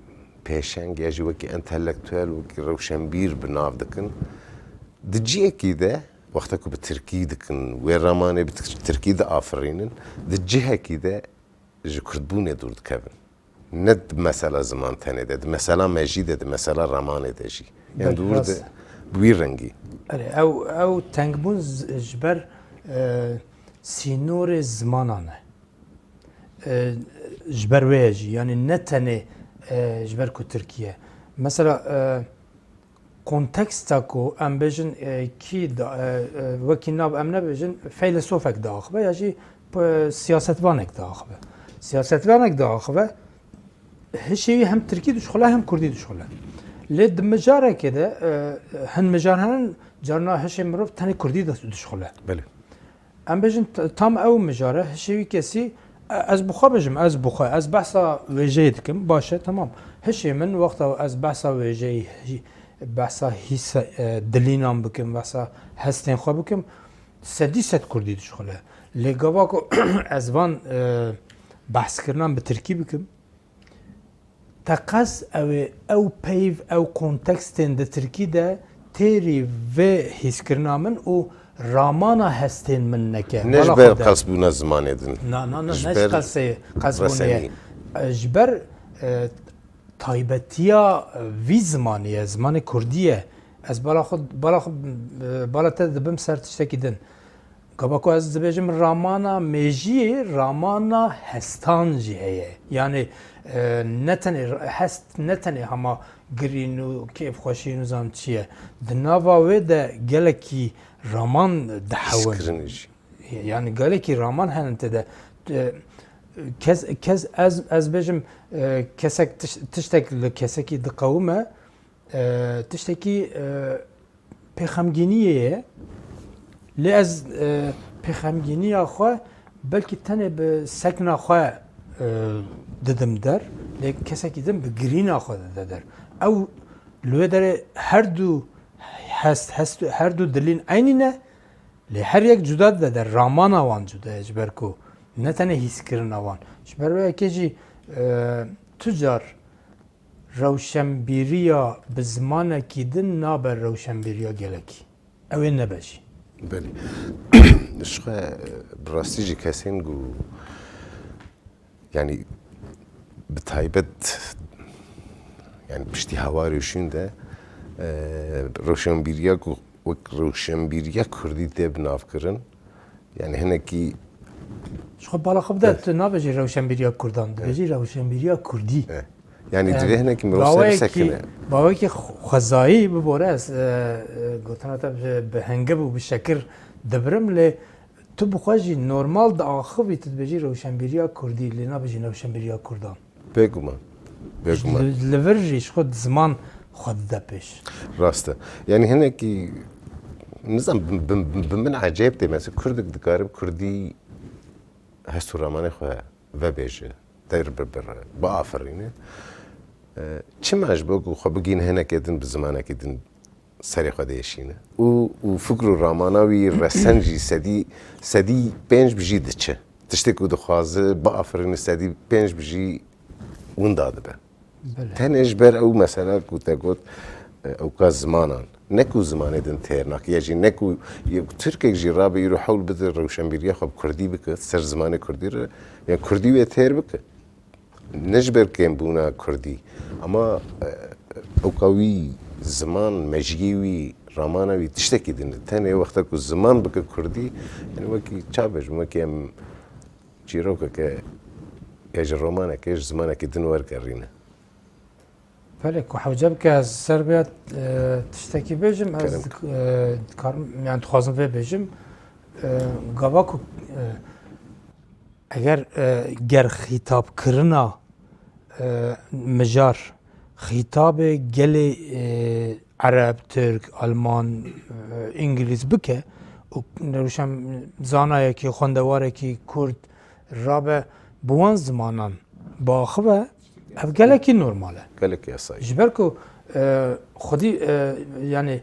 pêşeng ya jî wekî entelektuel, wekî rewşenbîr bi nav dikin. Di cihekî de wexta ku bi tirkî dikin, wê ramanê bi tir-, tirkî diafirînin, di cihekî de ji kurdbûnê dûr dikevin. Ne di mesela ziman tenê de, di mesela mejî de, di mesela ramanê de jî. Yan Belê, dûr rast. de bi wî rengî. Erê, ew, ew tengbûn z-, ji ber, e, sînorê zimanan e. E, ji ber wê ye jî, yanî ne tenê, e, ji ber ku Tirkiye. Mesela, e, konteksta ku em bêjin, e, kî da, e, e, wekî nav em nebêjin, feylesofek diaxive ya jî p-, siyasetvanek diaxive. Siyasetvanek diaxive, hişê wî hem tirkî dişuxile hem kurdî dişuxile. Lê di mijarekê de, e, hin mijar henin, carna hişê mirov tenê kurdî de dişuxile. Belê. Em bêjin t-, tam ew mijare, hişê wî kesî, e, ez bi xwe bijim, ez bi xwe, ez behsa wêjeyê dikim, baş e, temam. Hişê min, wexta ez behsa wêjeyê, hî-, behsa hîs, e, dilînan bikim, behsa hestên xwe bikim, sedî sed kurdî dişuxile. Lê gava ku ez van, e, behskirinan bi tirkî bikim, Teqez ew ê, ew peyv, ew kontekstên di tirkî de têrî vê hîskirina min û ramana hestên min neke. Ne ji Bala ber xwe de. qelsbûna zimanê din. Na, na, na, Ji ne ji ber qelsê, qelsbûnê ye. resenî. E, ji ber, e, taybetiya, e, vî zimanî ye, zimanê kurdî ye. Ez bala xwe, bala xwe, e, bala te dibim ser tiştekî din. Gava ku ez dibêjim ramana mêjiyê, ramana hestan jî heye. Yanî, e, ne tenê hest, ne tenê hema girîn û kêfxweşî nizam çi ye. Di nava wê de gelekî raman dihewin. Hîskirin jî. Yanî gelekî raman henin tê de. E, kes, kes, ez, ez bêjim, e, kesek tiş-, tiştek li kesekî diqewime, e, tiştekî, e, pêxemgîniyê ye. Lê ez, e, pêxemgîniya xwe belkî tenê bi sekna xwe, e, didim der. Lê kesekî din bi girîna xwe dide der. Ew li wê derê her du hest, hest, her du dilîn eynî ne. Lê her yek cuda dide der. Ramana wan cuda ye ji ber ku ne tenê hîskirina wan. Ji ber wê yekê jî, e, tu car Rewşenbîriya bi zimanekî din nabe rewşenbîriya gelekî. Ew ê nebe jî. Belê. Ji xwe bi rastî jî kesên ku, yanî bi taybet, yanî piştî Hawarê û şûn de, e, rewşenbîriya ku wek rewşenbîriya kurdî tê binavkirin, yanî hinekî Ji xwe bala xwe bide, tu nabêjî rewşenbîriya kurdan, dibêjî rewşenbîriya kurdî. Yanî divê hinekî mirov ser bisekine. Bawekî xwezayî bibore, ez, e, e, gotina te bi, bi hingib û bi şekir dibirim, lê tu bi xwe jî normal diaxivî, tu dibêjî rewşenbîriya kurdî, lê nabêjî rewşenbîriya kurdan. Bêguman. Bêguman. Li, li vir jî ji xwe ziman xwe dide pêş. Rast e. Yanî hinekî, nizam, bi, bi, bi min ecêb tê, mesela kurdik dikare bi kurdî hest û ramanê xwe vebêje, der bibire, biafirîne. E, çima ji bo ku xwe bigihîne hinekê din bi zimanekî din serê xwe diêşîne? Û, û fikr û ramana wî resen jî sedî, sedî pênc bi jî diçe. Tiştê ku dixwaze biafirîne sedî pênc bi jî winda dibe. Belê. Tenê ji ber ew mesela ku te got, e, ewka zimanan. Ne ku zimanê din têr nake, ya jî ne ku yek Tirkek jî rabe îro hewl bide rewşenbîriya xwe bi kurdî bike, ser zimanê kurdî re, ya kurdî wê têr bike. Ne ji ber kêmbûna kurdî, ama, e, ewka wî ziman, mejiyê wî, ramana wî tiştekî din e. Tenê wexta ku ziman bike kurdî, yani wekî çawa bêjim, wekî em çîrokeke ya ji romanekê ji zimanekî din wergerîne. Belê, ku hewce bike ez ser vê, e, tiştekî bêjim, ez, kerem, dik-, e, dikarim, yani dixwazim vê bêjim. E, gava ku, e, eger, e, ger xîtabkirina, e, mijar xîtabê gelê, e, Ereb, Tirk, Alman, e, Îngilîz bike û rewşen zanayekî, xwendewarekî Kurd rabe bi wan zimanan biaxive, ev gelekî normal e. Gelekî yasayî. Ji ber ku, e, xwedî, e, yani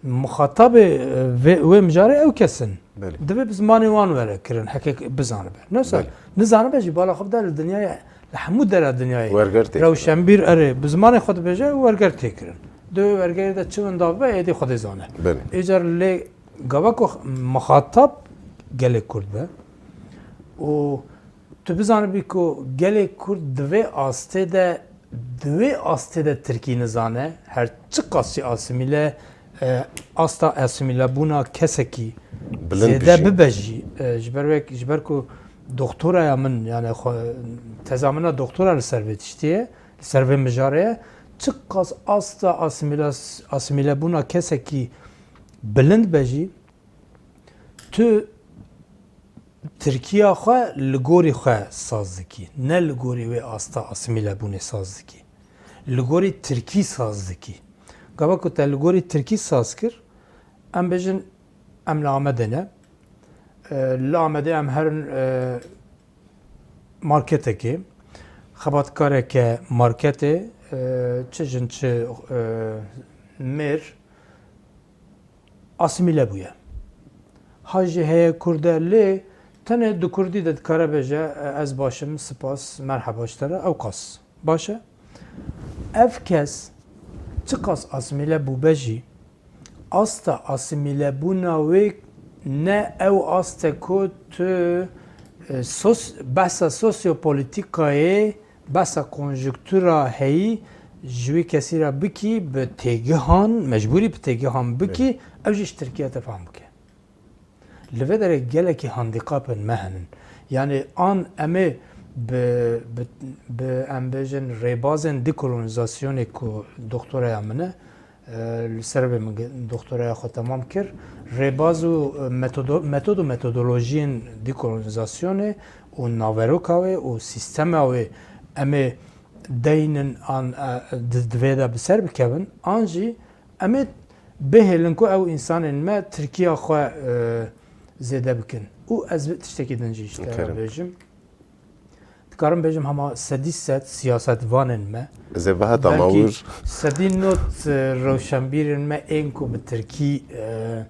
muxatabê, e, vê, wê mijarê ew kes in. Belê. Divê bi zimanê wan were kirin, heke bizanibe. Neyse, belê, nizanibe jî bala xwe bide li dinyayê, li hemû dera dinyayê. Werger tê kirin. Rewşenbîr erê, bi zimanê xwe dibêje, werger tê kirin. Di wê wergerê de çi winda bibe, êdî Xwedê zane. Belê. Îcar lê gava ku muxatab gelê Kurd be û tu bizanibî ku gelê Kurd di vê astê de, di wê astê de tirkî nizane, her çiqas jî asîmîle, e, asta asîmîlebûna kesekî zêde bibe jî, e, ji ber wek, ji ber ku doktoraya min, yani xwe, teza min a doktora li ser vê tiştî ye, li ser vê mijarê ye, çiqas asta asîmîlas-, asîmîlebûna kesekî bilind be jî, tu tirkiya xwe li gorî xwe saz dikî, ne li gorî wê asta asîmîlebûnê saz dikî. Li gorî tirkî saz dikî. Gava ku te li gorî tirkî saz kir, em bêjin em li Amedê ne. E, li Amedê em herin, e, marketekê, xebatkareke marketê, e, çi jin çi, e, mêr, asîmîle bûye. Ha jî heye Kurd e, lê tenê di Kurdî de dikare bêje, e, ez baş im, spas, merheba ji te re, ew qas baş e. Ev kes çiqas asîmîle bûbe jî, asta asîmîlebûna wê ne ew ast e ku tu, e, sos-, behsa sosyopolitîkayê, behsa konjuktura heyî ji wî kesî re bikî, bi têgihan, mecbûrî bi têgihan bikî, belê, ew jî ji Tirkiye te fam bike. Li vê derê gelekî handîkapên me henin. Yanî an em ê bi, bi, bi, em bêjin rêbazên dekolonîzasyonê ku doktoraya min e, e, li ser vê min ge-, doktoraya xwe temam kir. Rêbaz û, e, metodo-, metod û metodolojiyên dekolonîzasyonê û naveroka wê û sîstema wê em ê deynin an, e, di, di vê de bi ser bikevin, an jî em ê bihêlin ku ew însanên me tirkiya xwe, e, zêde bikin. Û ez vê tiştekî din jî ji te re bêjim. Dikarim bêjim hema sedî sed siyasetvanên me, ez ê bihetam belkî awir, sedî nod, e, rewşenbîrên me ên ku bi tirkî, e, e,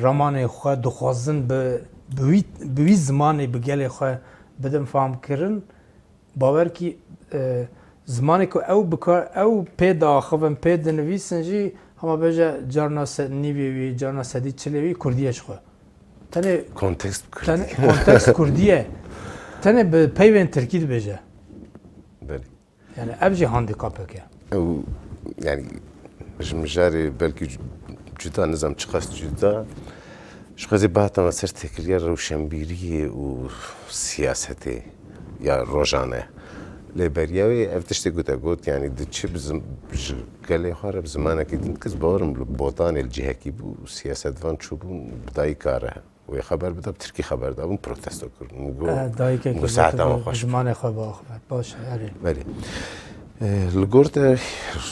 ramanê xwe dixwazin bi, bi wî, bi wî zimanê bi gelê xwe bidin famkirin, bawer kî, e, Zimanê ku ew bikar, ew pê diaxivin, pê dinivîsin jî, hema bêje carna se-, nîvê wî, carna sedî çilê wî kurdî ye ji xwe. Tenê Kontekst kurdî. Tenê kontekst kurdî ye. Tenê bi peyvên tirkî dibêje. Belê. Yani ev jî handikapek e. Ew, yani, ji mijarê belkî cu-, cuda, nizam çiqas cuda, ji xwe zî bihatana ser têkiliya rewşenbîriyê û siyasetê ya rojane. Lê beriya wê ev tiştê ku te got, yani diçi bi zim-, ji gelê xwe re bi zimanekî din dikir, bawerim li Botanê li cihekî bû, siyasetvan çûbûn bi dayika re. Wê xeber bida, bi tirkî xeber dabûn, protesto kirin. Min got, Eh, dayikekî min got saeta wan bi xweş bû. Zimanê xwe biaxive. Baş e, erê. Belê. Eh, li gor te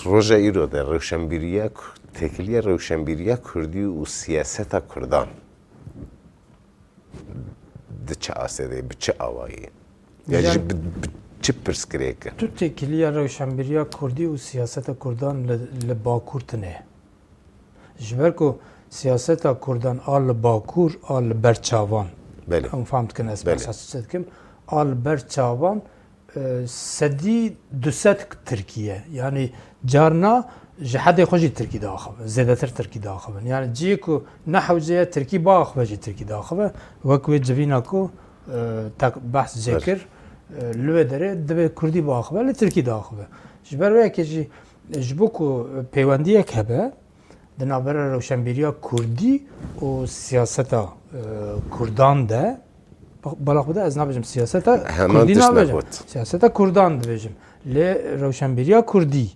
roja îro de rewşenbîriya ku-, têkiliya rewşenbîriya kurdî û siyaseta kurdan di çi astê de, bi çi awayî? Ya Yan jî bi, bi çi pirsgirêk e? Tu têkiliya rewşenbîriya kurdî û siyaseta kurdan li, li Bakur tune. Ji ber ku siyaseta kurdan a li Bakur, a li ber çavan. Belê. Em fam dikin ez Belê. behsa çi dikim. A li ber çavan, e, sedî du sed tirkî ye. Yani carna ji hedê xwe jî tirkî diaxivin, zêdetir tirkî diaxivin. Yani cihê ku ne hewce ye tirkî biaxive jî tirkî diaxive. Wek wê civîna ku, e, te behs jê Belê. kir, e, li wê derê divê kurdî biaxive, li tirkî diaxive. Ji ber wê yekê jî, ji bo ku peywendiyek hebe, di navbera rewşenbîriya kurdî û siyaseta, e, kurdan de, ba-, bala xwe de ez nabêjim siyaseta Heman kurdî tişt nabêjim. Negot. Siyaseta kurdan dibêjim. Lê rewşenbîriya kurdî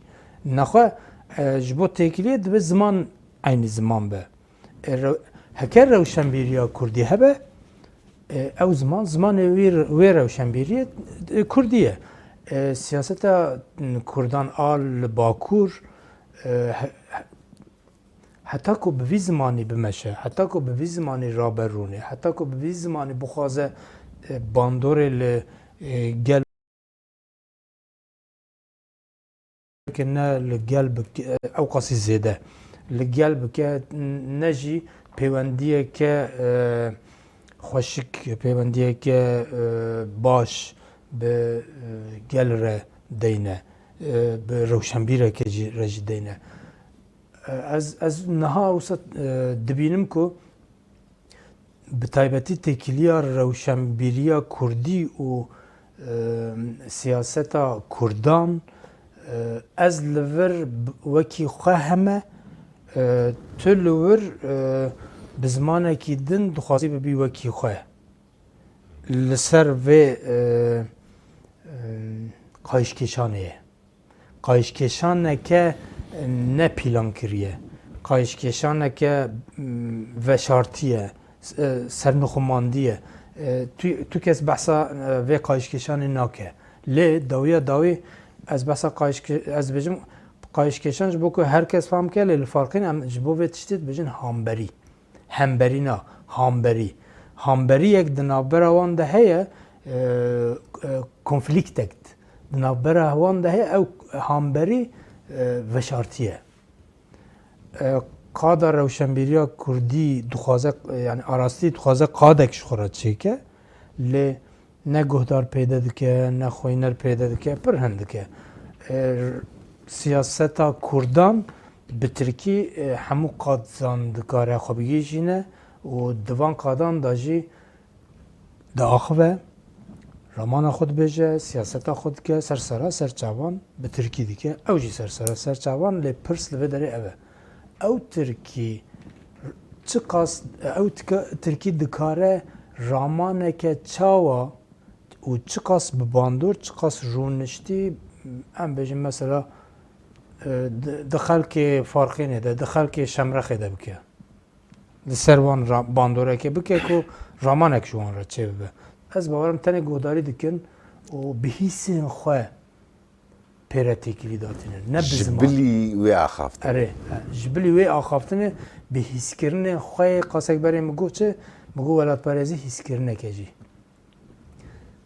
nexwe, e, ji bo têkiliyê divê ziman eynî ziman be. E, rew-, heke rewşenbîriya kurdî hebe, e, ew ziman, zimanê wî, wê rewşenbîriyê, e, kurdî ye. E, siyaseta, m, kurdan a li Bakur, e, he-, he-, heta ku bi vî zimanî bimeşe, heta ku bi vî zimanî rabe rûnê, heta ku bi vî zimanî bixwaze, e, bandorê li, e, gel ke ne li gel bike, ew qasî zêde li gel bike, ne jî peywendiyeke, e, xweşik, peywendiyeke, e, baş bi, e, gel re deyne, e, bi rewşenbîreke jî re jî deyne. E, ez, ez niha wisa, e, dibînim ku bi taybetî têkiliya rewşenbîriya kurdî û, e, siyaseta kurdan, e, ez li vir b-, wekî xwe heme, e, tu li wir, e, bi zimanekî din dixwazî bibî wekî xwe. Li ser vê, e, e, qayîşkêşanê ye. Qayîşkêşaneke ne pîlankirî ye. Qayîşkêşaneke, m, veşartî ye, s-, e, sernixumandî ye. E, tu, tu kes behsa, e, vê qayîşkêşanê nake. Lê dawiya dawî ez behsa qayîşke-, ez dibêjim qayîşkêşan ji bo ku her kes fam ke, lê li farqîn em ji bo vê tiştê dibêjin hamberî. Hemberîna, hamberî. Hamberiyek di navbera wan de heye, e, e, konflîktek di navbera wan de heye, ew hamberî, e, veşartî ye. E, qada rewşenbîriya kurdî dixwaze, e, yani arastî dixwaze qadek ji xwe re çêke, lê ne guhdar peyde dike, ne xwîner peyde dike, pir hindik e. E, siyaseta kurdan bi tirkî, e, hemû qadzan dikare xwe bigihîjîne û di van qadan de jî diaxive, ramana xwe dibêje, siyaseta xwe dike, ser sera ser çavan bi tirkî dike, ew jî ser sera ser çavan, lê pirs li vê derê ev e. Ew tirkî çiqas, ew tika-, tirkî dikare ramaneke çawa û çiqas bi bandor, çiqas rûniştî, em bêjin mesela, e, di, di xelkê Farqînê de, di xelkê Şemrexê de bike. Li ser wan ra-, bandoreke bike ku ramanek ji wan re çêbibe. Ez bawerim tenê guhdarî dikin û bi hîsên xwe pê re têkilî datînin. Ne bi Ji ziman. bilî wê axaftinê. Erê, he, ji bilî wê axaftinê bi hîskirinên xwe yê qasek berê min got çi? Min got welatparêzî hîskirineke jî.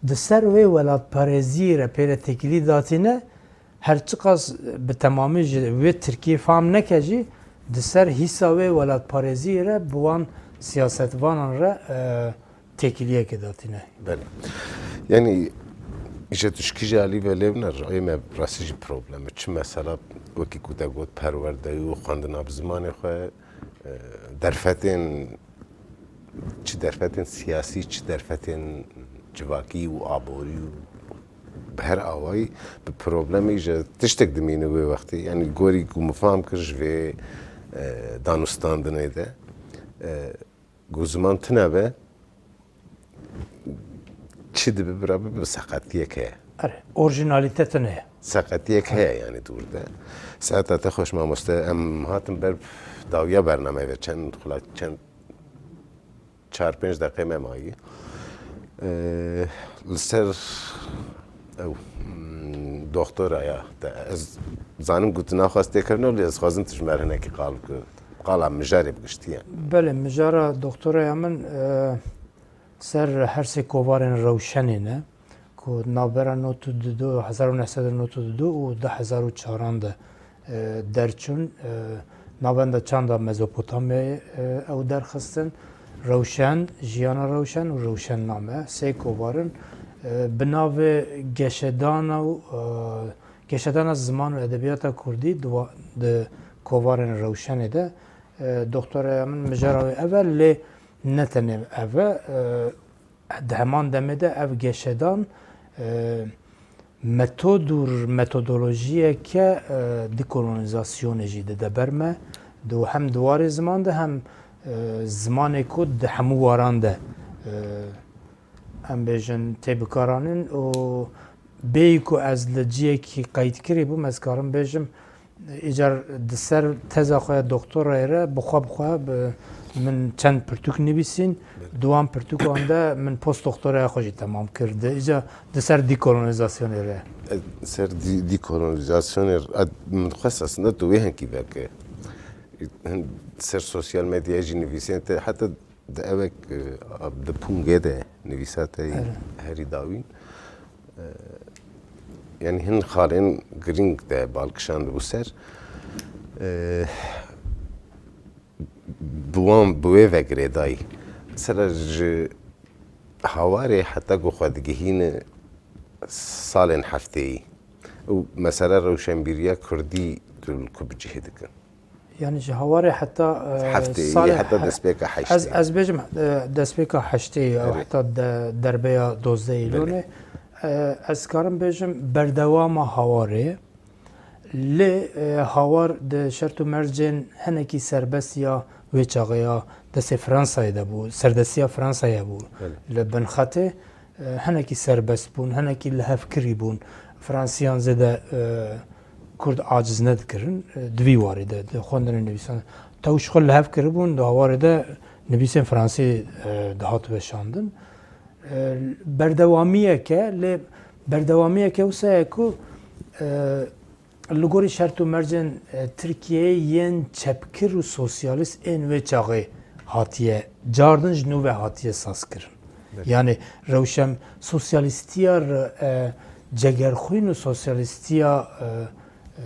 Di ser wê welatparêziyê re pê re têkilî datîne, her çiqas bi temamî ji wê tirkî fam neke jî, di ser hîsa wê welatparêziyê re bi wan siyasetvanan re, e, têkiliyeke datîne. Belê. Yani Ji tişkî jî alî ve lê bine, rayê me rastî jî problem e. Çi mesela wekî ku te got perwerdeyî û xwendina bi zimanê xwe, e, derfetên, çi derfetên siyasî, çi derfetên civakî û aborî û bi her awayî bi problemê ji tiştek dimîne wê wextê. Yanî gorî ku min fam kir ji vê, e, danûstandinê de, e, ku ziman tune be, çi dibe bira bibe, seqetiyek heye. Erê, orjinalîte tune ye. Seqetiyek heye, yanî dûr de. Saeta te xweş mamoste, em hatin ber dawiya bernameyê ve çend xula-, çend çar pênc deqê me mayî. Ee, li ser ew, hmm, doktora ya te, ez zanim ku tu naxwaz tê kirine, lê ez xwazim tu ji me re hinekî qal bike. Qala mijarê bi giştî ye. Belê, mijara doktoraya min, e, ser her sê kovarên rewşenê ne, ku navbera nod û du, hezar û neh sed û nod û du û du hezar û çaran de, e, derçûn. E, navenda çanda Mezopotamyayê, e, ew derxistin. Rewşen, Jiyana Rewşen û Rewşenname, sê kovar in. E, bi navê geşedana û, e, geşedana ziman û edebiyata kurdî di wa-, di kovarên rewşenê de, e, doktoraya min mijara wê ev e, lê ne tenê ev e, e, di heman demê de ev geşedan, e, metod û metodolojiyeke, e, dekolonîzasyonê jî dide ber me. Di hem di warê ziman de hem, e, zimanê ku di hemû waran de, e, em bêjin tê bikaranîn û bêyî ku ez li ciyekî qeydkirî bûm, ez karim bêjim, îcar di ser teza xwe ya doktorayê re bi xwe bi xwe bi min çend pirtûk nivîsîn. Belê. Di wan pirtûkan de min post doktoraya xwe jî temam kir. Di îcar di ser dekolonîzasyonê re. E, ser dî-, dekolonîzasyonê re, e, min xwest aslında tu wê hinkî veke. Hin ser sosyal medyayê jî nivîsên te, heta di ewek, e, di pûngê de nivîsa te yî Erê. herî dawîn. E, yanî hin xalên girîng te bal kişandibû ser. E, bi wan, bi wê ve girêdayî. Mesela ji hawarê heta ku xwe digihîne salên hefteyî û mesela rewşenbîriya kurdî tu li ku bi cihê dikin? Yanî ji hawarê heta, e, Hefteyî, salê heta he-, destpêka ez, heştê. ez bêjim, e, destpêka heştê ye, ew Erê. heta de-, derbeya dozdeh Belê. Îlonê. E, ez karim bêjim berdewama hawarê. Lê, e, hawar di şert û mercên hinekî serbest ya wê çaxê ya destê Fransayê de bû, serdestiya Fransayê bû Belê. li bin xetê. E, hinekî serbest bûn, hinekî lihevkirî bûn. Fransiyan zêde, e, Kurd aciz nedikirin. E, di vî warê de, di xwendinê nivîsan, tew ji xwe lihev kiribûn, di hawarê de nivîsên Fransî, e, dihat weşandin. E, berdewamiyeke, lê berdewamiyeke wisa ye ku, e, Li gorî şert û mercên, e, Tirkiyeyê yên çepkir û sosyalîst ên wê çaxê hatiye cardin, ji nû ve hatiye sazkirin. Belê. Yanî rewşen sosyalîstiya re, e, cegerxwîn û sosyalîstiya, e, e,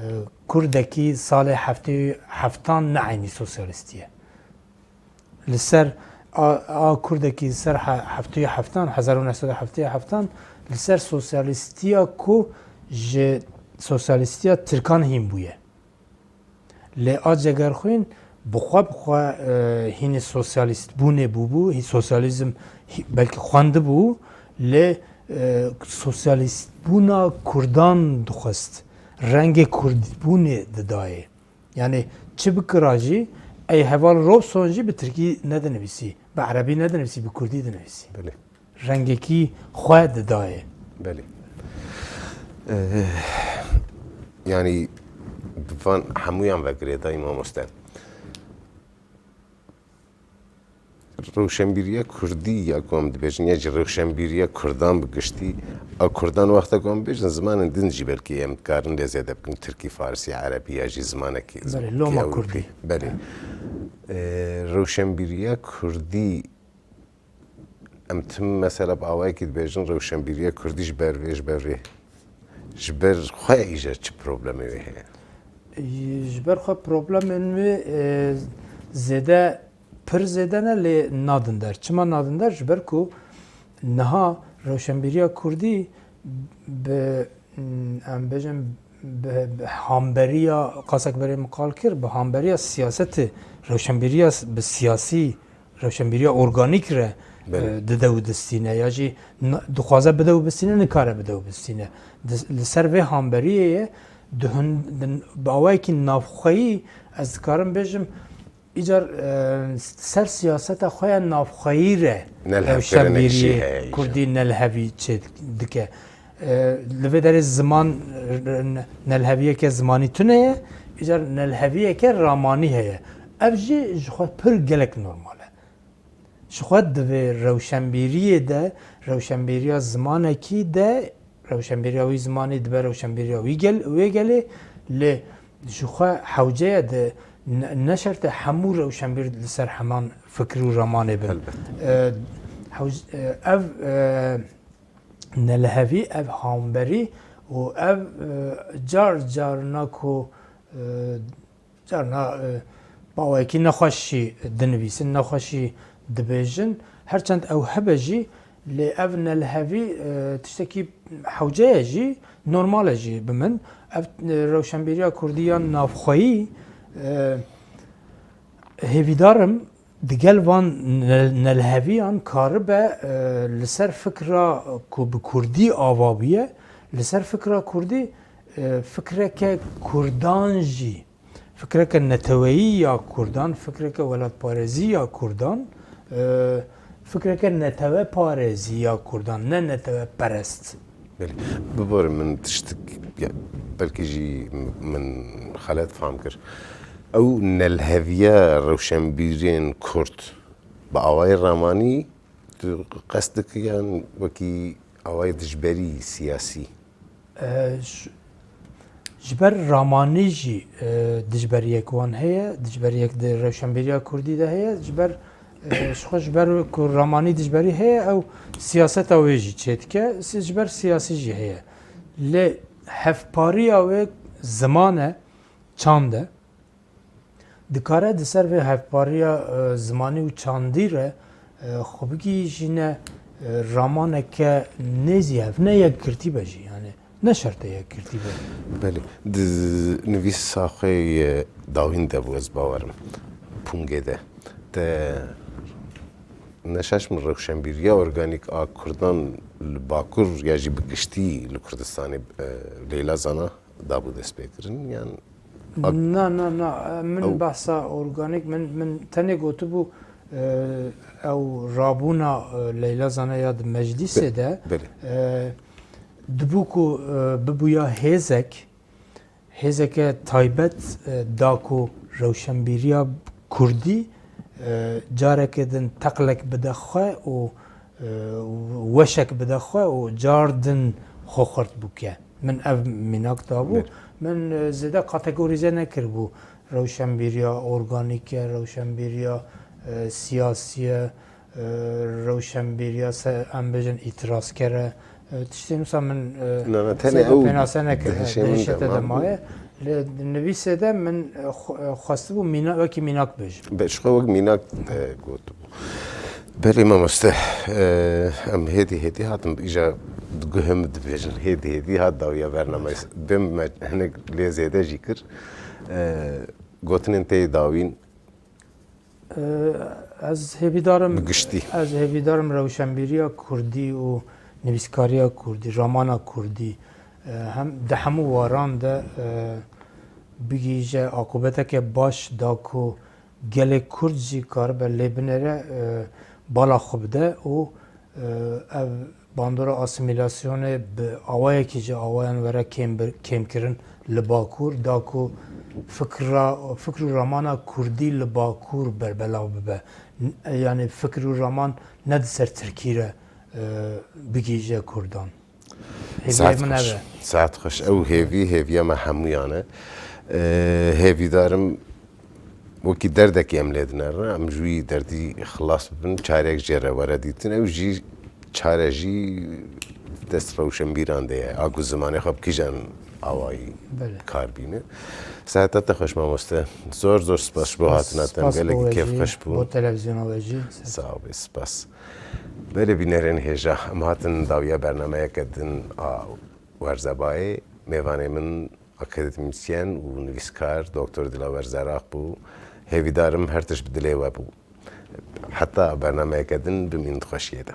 kurdekî salê heftê û heftan ne eynî sosyalîstî ye. Li ser a, a kurdekî li ser he-, heftê û heftan, hezar û neh sed û heftê û heftan, li ser sosyalîstiya ku ji sosyalîstiya tirkan hîn bûye. Lê a cegerxwîn bi xwe bi xwe, e, hînî sosyalîst bûnê bûbû, hî sosyalîzm hî, belkî xwendibû, lê, e, sosyalîstbûna kurdan dixwest, rengê kurdbûnê didayê. Yanî çi bikira jî, ey heval Robson jî bi tirkî nedinivîsî, bi erebî nedinivîsî, bi kurdî dinivîsî. Belê. Rengekî xwe didayê. Belê. Ee, yanî bi van hemûyan ve girêdayî mamoste. Rewşenbîriya kurdî ya ku em dibêjin, ya jî rewşenbîriya kurdan bi giştî, a kurdan wexta ku em bêjin, zimanên din jî belkî em dikarin lê zêde bikin, tirkî, farsî, erebî ya jî zimanekî Belê, loma kurdî. Belê. Ee, rewşenbîriya kurdî, em tim mesela bi awayekî dibêjin, rewşenbîriya kurdî ji ber vê, ji ber vê. Ji ber xwe îcar çi problemê wê heye? Ji ber xwe problemên wê, e, zêde, pir zêde ne, lê nadin der. Çima nadin der? Ji ber ku niha rewşenbîriya kurdî Bi, em bêjin, bi, bi hamberiya, qasek berê min qal kir, bi hamberiya siyasetê, rewşenbîriya s-, bi siyasî, rewşenbîriya organîk re, Belê. e, dide û distîne, ya jî na-, dixwaze bide û bistîne, nikare bide û bistîne. Di, li ser vê hamberiyê ye, di hun-, di, bi awayekî navxweyî, ez dikarim bêjim, Îcar, e, ser siyaseta xwe ya navxweyî re Nelhevkirinekî jî rewşenbîriyê heye îcar. Kurdî nelhevî çê dike. E, li vê derê ziman, e, nelheviyeke zimanî tune ye, îcar nelheviyeke ramanî heye. Ev jî ji xwe pir gelek normal e. Ji xwe di vê rewşenbîriyê de, rewşenbîriya zimanekî de, rewşenbîriya wî zimanî dibe rewşenbîriya wî gel-, wê gelê, lê ji xwe hewce ye de ne, ne şert e hemû rewşenbîr li ser heman fikir û ramanê bin. Elbet. E, hewc-, e, ev, e, nelhevî, ev hamberî û ev, e, car carna ku, e, Carna, e, bi awayekî nexweş jî dinivîsin, nexweş jî dibêjin. Her çend ew hebe jî, lê ev nelhevî, e, tiştekî hewce ye jî, normal e jî bi min. Ev, e, rewşenbîriya kurdî ya navxweyî, e, hêvîdar im, digel van nel-, nelheviyan karibe, e, li ser fikra ku bi kurdî ava bûye, li ser fikra kurdî, e, fikreke kurdan jî, fikreke neteweyî ya kurdan, fikreke welatparêzî ya kurdan, e, fikreke neteweparêzî ya kurdan, ne neteweperest. Belê. Biborin min tiştik, ya, belkî jî min xelet fam kir. Ew nelheviya rewşenbîrên kurd bi awayê ramanî tu qest dikî yan wekî awayê dijberî siyasî? E, j-, ji ber ramanî jî, e, dijberiyek wan heye, dijberiyek di rewşenbîriya kurdî de heye, ji ber, e, ji xwe ji ber ku ramanî dijberî heye, ew siyaseta wê jî çêdike, si-, ji ber siyasî jî heye. Lê hevpariya wê ziman e, çand e. Dikare di ser vê hevpariya, e, zimanî û çandî re, e, xwe bigihîjîne, e, ramaneke nêzî hev, ne yekgirtî be jî, yani ne şert e yekgirtî be. Belê. Di nivîsa xwe yê dawîn de bû, ez bawerim. Pûngê de. Te ne şaş min rewşenbîriya organîk a Kurdan li Bakur ya jî bi giştî li Kurdistanê, e, Leyla Zana dabû destpêkirin, yan Na, na, na. Min Ew- behsa organîk, min, min tenê gotibû, e, ew rabûna, e, Leyla Zana ya di meclîsê Be-, de, belê. E, dibû ku, e, bibûya hêzek, hêzeke taybet, e, da ku rewşenbîriya kurdî, e, careke din teqlek bide xwe û e, weşek bide xwe û car din xwe xirt bûke. Min ev mînak dabû. Belê. Min, e, zêde kategorîze nekiribû. Rewşenbîriya organîk e, rewşenbîriya, e, siyasî ye, e, rewşenbîriya se-, em bêjin îtirazker e. E, tiştên wisa min, e, Na, na, tenê zêde ew pênase nekir. E, dihişê min de dihişete de mabû. Maye. Li nivîsê de min, e, xwe-, e, xwestibû mîna-, wekî mînak bêjim. Be, ji xwe wek mînak, e, gotibû. Belê mamoste, e, em hêdî hêdî hatin, îja di guhê min dibêjin, hêdî hêdî hat dawiya bernameyê. Dê me hinek lê zêde jî kir. E, gotinên te yê dawîn. E, ez hêvîdar im, Bi giştî. Ez hêvîdar im rewşenbîriya kurdî û nivîskariya kurdî, ramana kurdî, e, hem di hemû waran de, e, bigihîje aqûbeteke baş da ku gelê kurd jî karibe lê binêre, e, bala xwe bide û, e, ev bandora asîmîlasyonê bi awayekî ji awayan were kêm bir-, kêmkirin li Bakur, da ku fikra, fikr û ramana kurdî li Bakur berbelav bibe. N-, yanî fikr û raman ne di ser tirkî re, e, bigihîje kurdan. Hêviyê Saet min ev xweş. E. Saet xweş. Ew hêvî, hêviya me hemûyan e. E, hêvîdar im wekî derdekî em lê dinerin, em ji wî derdî xilas bibin, çareyek jê re were dîtin. Ew jî çare jî dest rewşenbîran de ye. A ku zimanê xwe bi kîjan awayî Belê. kar bîne. Seheta te xweş mamoste. Zor zor spas ji bo hatina te. Em Spas bo gelekî we kêf jî, xweş bû. Bo televizyona we jî. Sağ ol, spas. Belê bînerên hêja, em hatin dawiya bernameyeke din a Werzebayê. Mêvanê min akademîsyen û nivîskar doktor Dilawer Zeraq bû. Hêvîdarim her tişt bi dilê we bû. Heta bernameyeke din bimînin di xweşiyê de.